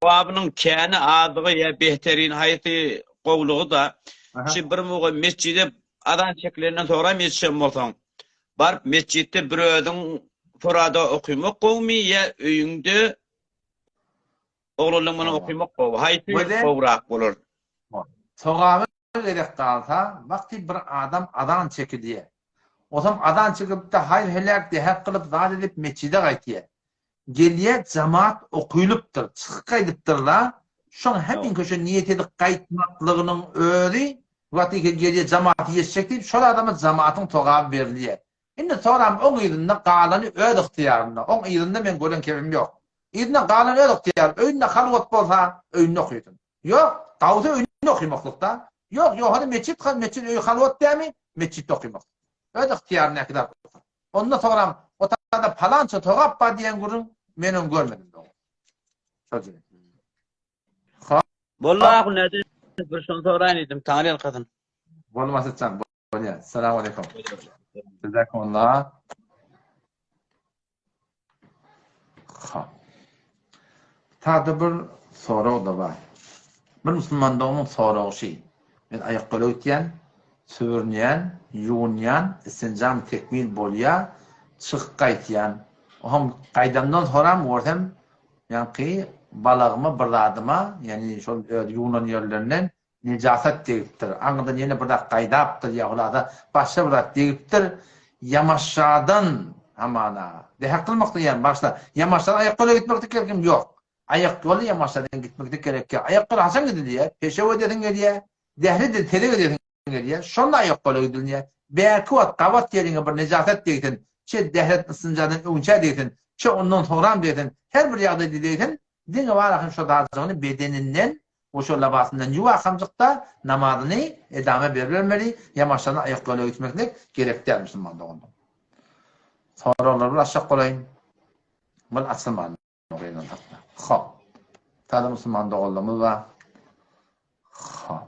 Sogabynyň käni azlygy ýa behterin haýsy gowulygy-da, şu bir muga metjide azan çekilenden soňram ýetişen bolsaň, baryp metjitde bir özüň furada okymak gowumy ýa öýüňde oglanlaň bilen okymak gowy, haýsy gowurak bolar? Sogaby gerek galsa, wagty bir adam azan çekilýär. Osam azan çekilipde haýr-heläk dehek kylyp zat edip metjide gaýtýar. Gelýär jamaat okylypdyr, çykyp gaýdypdyrla, şoň heminki şo niýet edip gaýtmaklygynyň özi wagty gelýär jamaata ýetişjek diýip şol adama jamaatyň sogaby berilýär. Indi soram oň yzynda galany öz ygtyýarynda. Oň yzynda meň gören kebim ýok. Yzynda galany öz ygtyýary. Öýünde halwat bolsa öýünde okysyn. Ýok, gawsy öýünde okymaklykda. Ýok, ýohada metjit, metjit öýi halwat dämi? Metjitde okymaklyk. Öz ygtyýaryndaky zat bolsa. Onda soňram o taýda palança togap bar diýen gürrüň men ony görmedim dogry. Şol jüre. Hop. Boldy ahun näde bir şony soraýyn diýdim. Taňry ýalkasyn. Boldy Maksatjan, bolýar. Salam aleýkum. Jazakumullah. Hop. Tada bir sorag-da bar. Bir musulman doganyň soragy şi. Men aýakgöle gitýän, sübürünýän, ýuwunýan, istinjam tekmil bolýa, çykyp gaýtýan. Oňam gaýdamdan soram görsem, ýaňky balagyma bir zadyma, ýagny şol öz ýuwunan ýerlerinden Nejasat degipdir. Aňyrdan ýene bir zat gaýdapdyr ýa hulasa başga bir zat degipdir. Ýamaşjadan hamana. Dähek kylmak diýýän başda. Ýamaşjadan aýakýola gitmekde kerkim ýok. Aýakýola ýamaşjadan gitmekde kerek ýok. Aýakýola haçan gidilýär? Peşew edesiň gelýär. Dähli tezek edesiň gelýär. Şonda aýakýola gidilýär. Bärki wagt gabat ýeriňe bir nejasat degsin, çe dählet ysynjadan öňçä degsin, çe ondan soňram degsin, her bir ýagdaýda degsin, diňe bar ahym şo zajygyny bedeninden Oşo labasyndan ýuw akamjykda namazyny edame beribermeli, ýamaşlana aýak ýola gitmeklik gerek däl musulman doganlar. Soraglary bir açjak bolaýyn. Bul açylman gynansakda. Hop. Täze musulman doganlarymyz bar. Hop.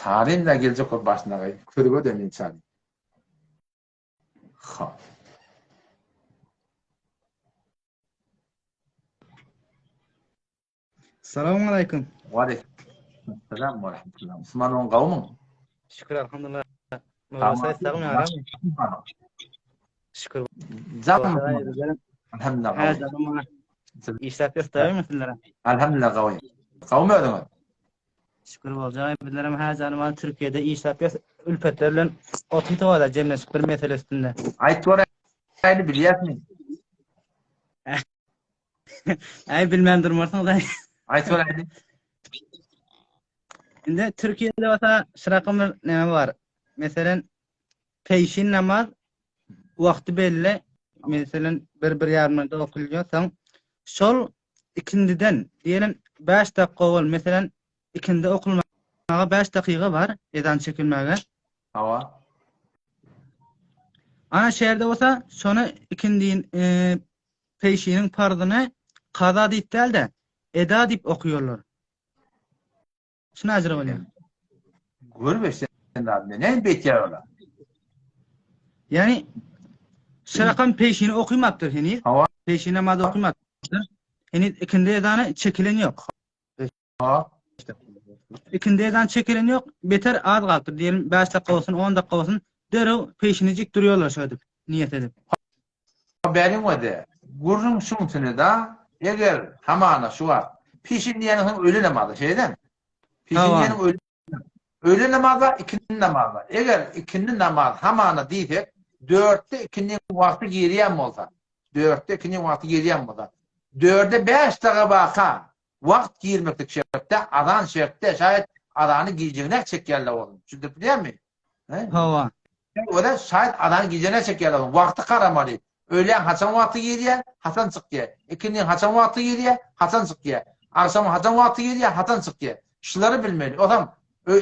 Çarym da geljek bolup başyna gaý. Körüge döneýin çarym. Hop. Salam aleyküm. Waleýkim salam we rahmetullah. Musulman oň gawmyň? Şükür elhamdülillah. Nurasay sagmy aram? Şükür. Jam. Elhamdülillah. He canım. Işläp ýörtäými sizlere? Elhamdülillah gawy. Gawmy özüňiz? Şükür boljaý bizlerem hä janym al Türkiýede işläp ýös ülpetler bilen otyr towada jemleşip bir mesele üstünde. Aýt göräýli bilýäsmi? Äý bilmän durmarsyňyz aý. Aýt göräýli. Indi Türkiýede bolsa şurakam bir näme bar. Meselen peýşin namaz wagty belli. Meselen bir bir ýarymda okulýar. Soň şol ikindiden diýelim 5 dakika owal meselen ikindi okulmaga 5 dakyga bar ezan çekilmäge. Hawa. Ana şäherde bolsa şony ikindin e, peýşiniň parzyny kaza diýip däl-de eda diýip okuýarlar. Şuna ajra bolýar. Görüp eşiden zat men. Näme beýtýär olar? Ýani şarakam peşini okymapdyr heniz. Hawa. Peşin namaz okymapdyr. Heniz ikindi ezany çekilen ýok. Ha. Ikindi ezany çekilen ýok. Beter az galypdyr. Diýelim 5 dakika bolsun, 10 dakika bolsun. Derrew peşinijik durýarlar şöýdip, niýet edip. Beriň wede. Gürrüň şuň üstünde-da, eger, hamana, şu wagt, peşin diýeniň soň öýle namazy, şeýdem? Peşin diýeniň öýle öýle namaza, ikindi namaza. Eger ikindi namaz hamana diýsek, dörtde ikindiniň wagty girýän bolsa, dörtde ikindiniň wagty girýän bolsa, dörde bäş daga baka wagt girmeklik şertde, azan şertde, şaýat azany gijigräk çekýänler bolsun. Düşündirip bilýärmi? Hawa. Öyle şaýat azany gijene çekýärler. Wagty garamaly. Öýlän haçan wagty girýär, haçan çykýar. Ikindiniň haçan wagty girýär, haçan çykýar. Agşamyň haçan wagty girýär, haçan çykýar. Şulary bilmeli. Ozam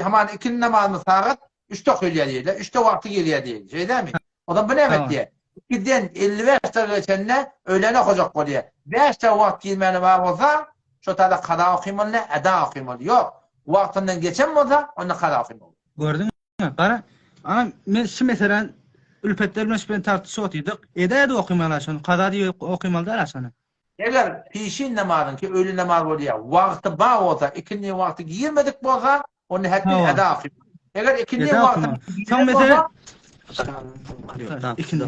haman ikindi namazyny sagat üçde okylýar diýýärler. Üçde wagty girýär diýýär. Şeýdemi? Ozam bu näme etýär? Ikiden 55 dakika geçende öýlän okajak bolýar. 5 dakika wagt girmäne bar bolsa, şo taýda kaza okymaly, ne eda okymaly. Ýok. Wagtyndan geçen bolsa, onda kaza okymaly. Gördüňmi? Gara, ana men şu meseläni ülpetler bilen şu bilen tartyşyp otyrdyk. Eda-eda okymaly şony, kaza diýip okymaly däl-ä şony. Eger peşin namazyňky öýle namaz bolýar, wagty bar bolsa, ikindi wagty girmedik bolsa, onda hetmen eda okymaly. Eger ikindi wagty Soň mesele ikindi.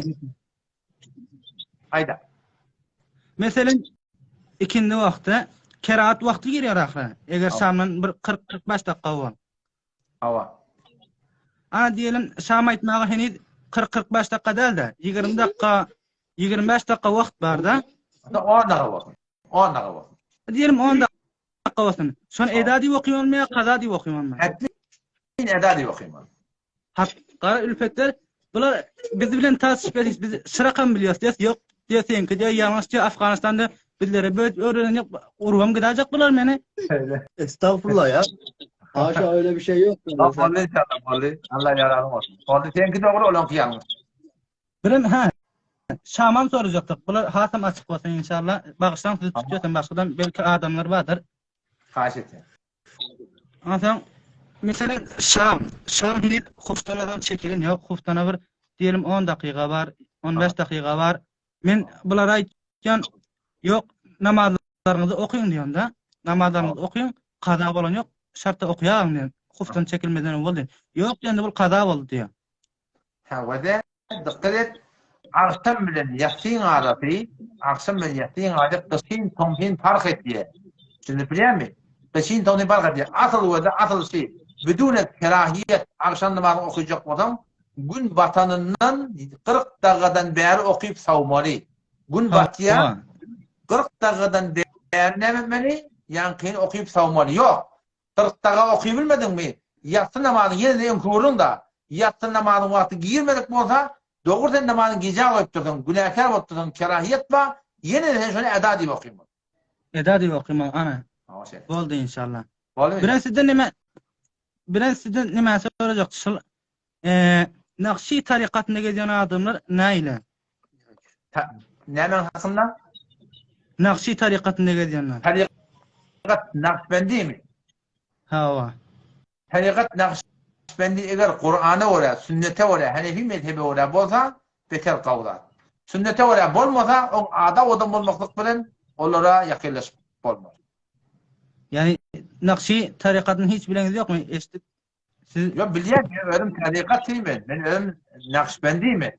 Aýda. Meselen ikindi wagty kerahat wagty girýär ahyry. Eger şamdan bir 40-45 dakika owal. Hawa. Ana diýelim, şam aýtmaga heniz 40-45 dakika däl-de, 20 dakika, 25 dakika wagt bar-da. Onda 10 dakika bolsun. 10 dakika bolsun. Diýelim 10 dakika bolsun. Şony eda diýip okaýmalymy ýa kaza diýip okaýmalymy? Hetmin eda diýip okaýmaly. Hak, gara ülpetler, bular biz bilen tartyşyp ýatyr, biz şyrakam bilýäs diýýäs, ýok diýýär, seňki diýýär, ýalňyş diýýär, Afganystanda bizlere böyle öwrenen ýok, urubam gidäýjek bular meni. Şeýle. Estağfurullah ya. Haşa öyle bir şey yok. Boldy inşallah boldy. Allah ýararyň bolsun. Boldy seňki dogry olaňky ýalňyş. Birem hä Şamam sorajakdyk. Bular hasam açyk bolsun inşallah. Bagyşlaň sizi tutýasam başgadan belki adamlar bardyr. Haýyş etýän. Onsoň, meselem, şam, şam heniz huftana soň çekilen ýok, huftana bir diýelim on dakyga bar, on bäş dakyga bar. Men bulara aýtýan, ýok, namazlaryňyzy okyň diýen-de, namazlaryňyzy okyň, kaza bolan ýok, şartda okaýaň diýen, huftan çekilmeden owal diýen. Ýok diýende bul kaza boldy diýen. Hawa-da, dykgat et, agşam bilen ýasyň arasy, agşam bilen ýasyň arasy gyşyn, tomsyn parh etýär. Düşünip bilýärmi? Gyşyn, tomsyn parh etýär. Asyl we-de asyl şi, bidune kerahiýet, agşam namazyny okyjak bolsaň, gün batanyndan 40 dagygadan bäri okyp sawmaly. Gün batýar, 40 dagygadan bäri näme etmeli? Ýaňkyny okyp sawmaly. Ýok, 40 daga okybilmediňmi, ýassy namazyň ýene-de öňki gürrüň-da, ýassy namazyň wagty girmedik bolsa, dogry sen namazyňy gijä goýupdyrsyň, günäkär bolupdyrsyň, kerahiýet bar, ýene-de sen şony eda diýip okymaly. Eda diýip okymaly, ana. Hawa şeýle. Boldy inşallah. Boldy. Bilen sizden neme Bilen sizden neme sorajakdy şul Nakşi tarykatynda gezýän adamlar näile? Nämäň hakynda? Nakşi tarykatynda gezýänler. Tarykat Nakşbendimi? Hawa. Tarykat Nakşbendi eger Kur'ana görä, sünnete görä, Hanefi mezhebe görä bolsa, beter gowy zat. Sünnete görä bolmasa, oň ada owadan bolmaklyk bilen olara ýakynlaşyp bolmaz. Ýani Nakşi tarykatyny hiç bileňiz ýokmy? Eşidip siz Ýok, bilýän, men özüm tarykaty men. Men özüm Nakşbendi men.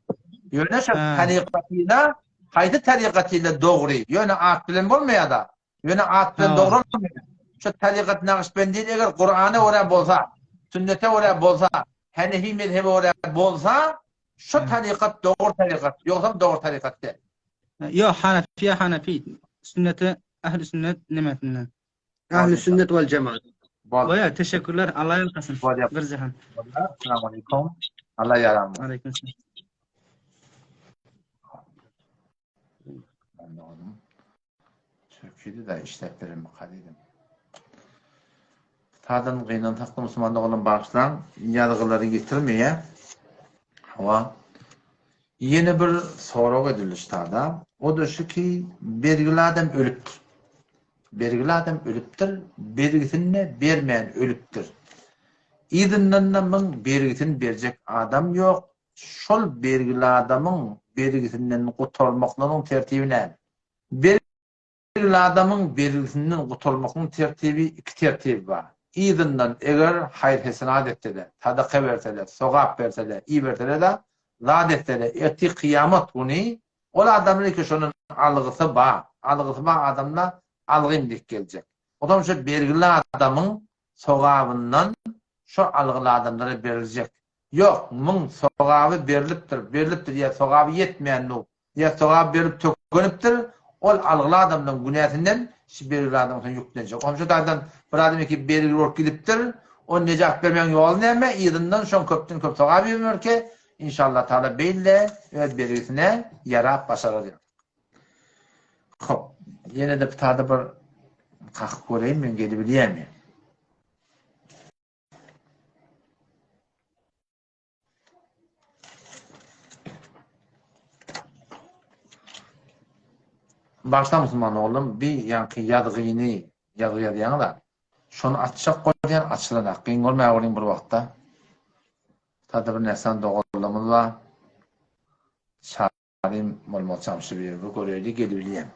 Ýöne şo tarykatyna haýsy tarykatyna dogry? Ýöne at bilen bolmaýar-da. Ýöne at bilen dogry bolmaýar. Şo tarykat Nakşbendi eger Kurana görä bolsa, sünnete görä bolsa, Hanefi mezhebe görä bolsa, Şo tarykat dogry tarykat, ýogsam dogry tarykat däl. Ýok, Hanafiýa Hanafi, sünnete Ähli sünnet nemesinden. Ähli sünnet wal jemaat. Bolýar, teşekkürler. Allah ýalkasyn. Bolýar. Bir jahan. Bolýar. Assalamu aleýkum. Allah ýaran bolsun. Aleýkum salam. Türkiýede-de işläp beremika diýdim. Sadan gynansak-da musulman doganlarym bagyşlaň, ýazgylary getirmeýär. Hawa. Ýene bir sorag edildi ştada. O-da şu ki, bergili adam ölüpdir. Bergili adam ölüpdir, bergisini-de bermän ölüpdir. Yzyndan-da muň bergisini berjek adam ýok. Şol bergili adamyň bergisinden gutarmaklygyň tertibi näme? Bergili adamyň bergisinden gutulmagyň tertibi iki tertibi bar. Yzyndan eger haýyr-hesenat etse-de, sadaka berse-de, sogap berse-de, iberse-de, zat etse-de, ertir kyýamat güni ol adamyň iki şondan algysy bar. Algysy bar adamda algym diýip geljek. Onsoň şo bergili adamyň sogabyndan şo algyly adamlara beriljek. Ýok, muň sogaby berlipdir, berlipdir ýa sogaby ýetmän nu, ýa sogaby berlip tökünipdir, ol algyly adamlaň günäsinden şu bergili adamyň üstüne ýüklenjek. Onuň şu taýdan bir adam eki bergili bolup gidipdir, ony nejat bermegiň ýoly näme, yzyndan şoň köpden köp sogap ibermerke, inşallah taala beýle öz bergisine ýarap başarar ýaly. Hop, ýene-de bu taýda bir kakyp göreýin men gelibilýärmi. Başda musulman oglum bir ýaňky ýazgyny ýazgy ýazýaňyz-a. Şony açjak bolýan açylanak. Kyn bolmaýar welin bir wagtda. Sada bir näsan doganlarymyz bar. Çarym bolmaçam şu bir göreýli gelibilýän.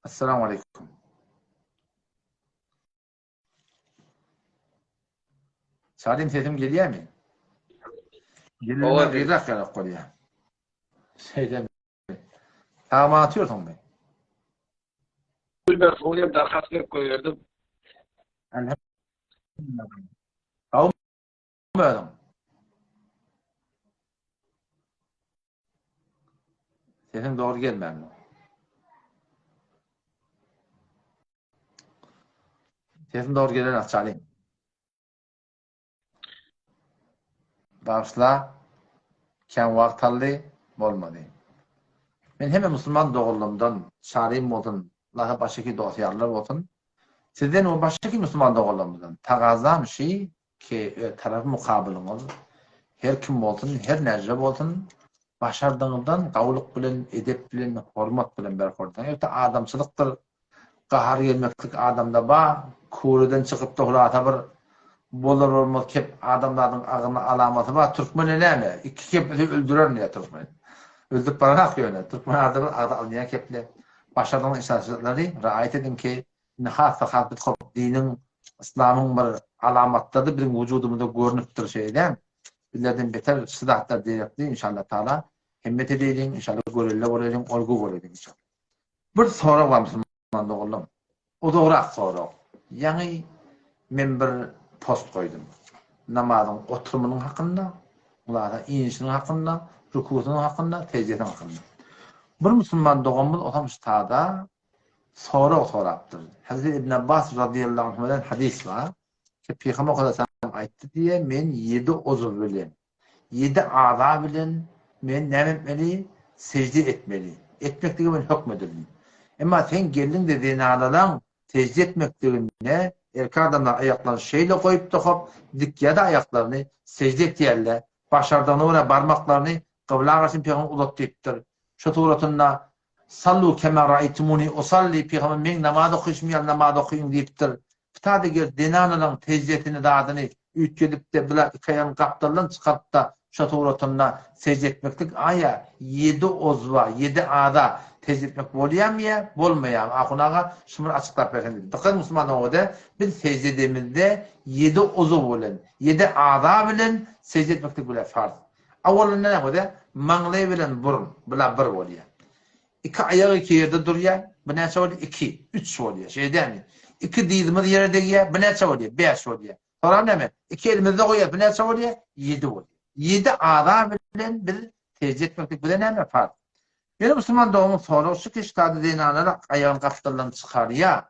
Assalamu aleykum. Salim sesim gelýärmi? Gelýär, gyzak ýarak bolýar. Şeýle. Sagman atýarsyňmy? Bilmem, soň darhat berip goýberdim. Elhamdülillah. Özüň. Sesiň dogry gelmändir. Sesiň dogry gelen açalyň. Bagyşla. Kän wagt aldy, bolmady. Men hemme musulman doganlarymdan çarym bolsun, Allaha başyky dost-ýarlar bolsun. Sizden we başyky musulman doganlarymyzdan tagazam şi Ki öz tarapy mukabylyňyz her kim bolsun, her närje bolsun, başardygyňyzdan gawulyk bilen, edep bilen, hormat bilen berhordaň. Elbetde adamçylykdyr, gahar gelmeklik adamda bar, küreden çykyp-da hulasa bir bolar-bolmaz kep adamzadyň agyna alamaty bar. Türkmene näme, iki keplese öldürer diýýär türkmen. Öldürip baranok ýöne, türkmen adamy agza alynýan keple. Başardygyňyz inşallah raýat ediň ki, Indi has-da has biz hop diniň, yslamyň bir alamatlary biziň wujudymyzda görnüpdir şeýle. Bizlerden beter şu zatlar gerekli inşallah taala. Himmet edeýliň inşallah görelde bolaýlyň, olgu bolaýlyň inşallah. Bir sorag bar musulman doganlarym. Uzagrak sorag. Ýaňy men bir post goýdum. Namazyň oturymynyň hakynda, hulasa inişiniň hakynda, rukusynyň hakynda, seždesiniň hakynda. Bir musulman doganymyz otam şu tada sorag sorapdyr. Hezreti Ibn Abbas razyýallahu anhudan hadys bar. Ki Pygamber sallallahu aýtdy diýe, men ýedi uzuw bilen, ýedi aza bilen men näme etmeli? Sejde etmeli. Etmeklige men hökm edildim. Emma sen geldiň-de zenanalaň sejde etmekliginde erkek adamlar aýaklaryny şeýle goýup-da hop dikýär-de aýaklaryny sejde etýärler. Başardygyna görä barmaklaryny gybla garşy pygamber uzat diýipdir. Şu suratynda. Sallu kema raýtumuni usalli pygamber meň namaz okyşym ýaly namaz okyň diýipdir. Pytada gel zenanalaň seždesini zadyny üýtgedipde bular iki aýagyny gapdaldan çykarypda şo suratynda sežde etmeklik aýa ýedi ozwa ýedi aza sežde etmek bolýamy ýa bolmaýamy ahun aga şuny bir açyklap berseň diýdim. Dykgat musulman dogada biz sežde edemizde ýedi uzuw bilen ýedi aza bilen sežde etmeklik bile farz. Awalynda näme bolýar? Maňlaý bilen burun, bular bir bolýar. Iki aýak iki ýerde durýar. Bu näçe bolýar? Iki, üç bolýar. Şeýle dälmi? Iki dyzymyz ýere degýär. Bu näçe bolýar? Bäş bolýar. Soňra näme? Iki elimizde goýýar. Bu näçe bolýar? Ýedi bolýar. Ýedi aza bilen biz sežde etmeklik bize näme farz? Ýöne musulman doganymyň soragy şu ki, ştada zenanlar aýagyny gapdaldan çykarýar.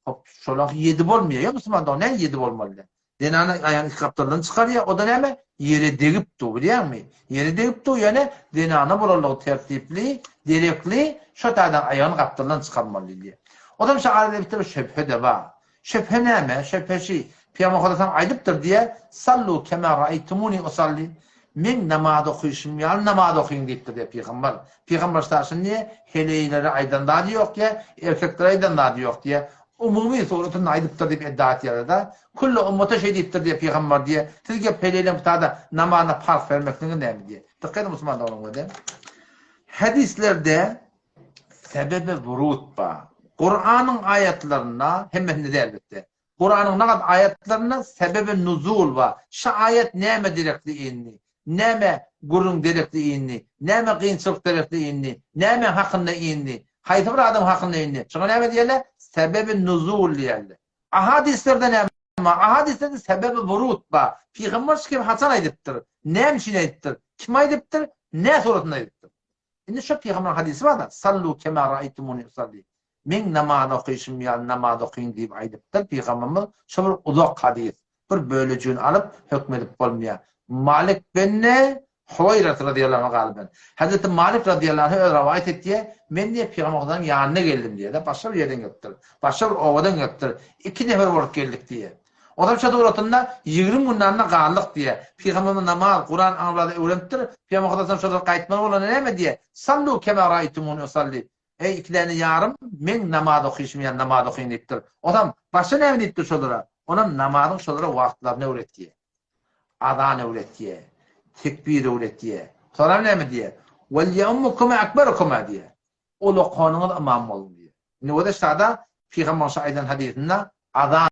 Hop, şolaňky ýedi bolmaýar. Ýok, musulman dogan, näme ýedi bolmaly? Zenana aýagyny iki gapdaldan çykarýar, o-da näme? Ýere degip dur, bilýäňmi? Ýere degip dur, ýöne zenana bolanlygy tertipli, derekli, şo taýdan aýagyny gapdaldan çykarmaly diýilýär. Onam şu arada bitte bir şübhe-de bar. Şübhe näme? Şübhe şi, Pygamber Muhammet aýdypdyr diýýär, Sallu kema raýtumuni usalli. Meň namaz okyşym ýaly namaz okyň diýipdir diýýär pygamber. Pygamber şaşyn diýýär, heleýlere aýdan zady ýok diýýär, erkeklere aýdan zady ýok diýýär. Umumy suratynda aýdypdyr diýip edda etýärler-de. Külli ummata şeý diýipdir diýýär pygamber diýýär. Siz gelip heleýleň butada namazyna parh bermekligiňiz näme diýýär. Dykgat ediň musulman doganlar diýýär. Hadislerde sebebi wurud bar. Kuranyň aýatlarynda, hemmesinde däl elbetde. Kuranyň nagt aýatlarynda sebebi nuzul bar. Şu aýat näme derekli indi? Näme gürrüň derekli indi? Näme kynçylyk derekli indi? Näme hakynda indi? Haýsy bir adam hakynda indi? Şoňa näme diýerler? Sebebi nuzul diýerler. Ahadislerde näme bar? Ahadislerde sebebi wurud bar. Pygamber şu kim haçan aýdypdyr? Näme üçin aýdypdyr? Kim aýdypdyr? Nä suratynda aýdypdyr? Indi şo pygamberiň hadysy bar-da, Sallu kema raýtumuni usalli. Meň namaz okyşym ýaly namaz okyň diýip aýdypdyr pygamberimiz. Şo bir uzak hadys. Bir bölejigini alyp höküm edip bolmaýar. Malik benne Huwaýrat razyýallahu anhu galyban. Hezreti Malik razyýallahu anhu öz rowaýat etýär, Men diýýär pygamberimiziň ýanyna geldim diýýär-de, başga bir ýerden gelipdir. Başga bir obadan gelipdir. Iki nefer bolup geldik diýýär. Ozal şo suratynda 20 günden galdyk diýýär. Pygamberimiz namaz, Kuran aňrada öwrenipdir. Pygamber Hudaýdan şolar gaýtmaly bolanda näme diýýär? Sallu kema raýtumuni usalli. Eý iki däne ýarym meň namaz okyşym ýaly namaz okyň diýipdir. Ozam başga näme diýipdir şolara? Onam namazyň şolara wagtlaryny öwretýär. Azan öwretýär. Tekbir öwretýär. Soňram näme diýýär? Wal ýeummukum akbarukuma diýýär. Ulakanyňyz ymam bolsun diýýär. Indi o-da şada Pygamberimiziň aýdan hadysynda azan.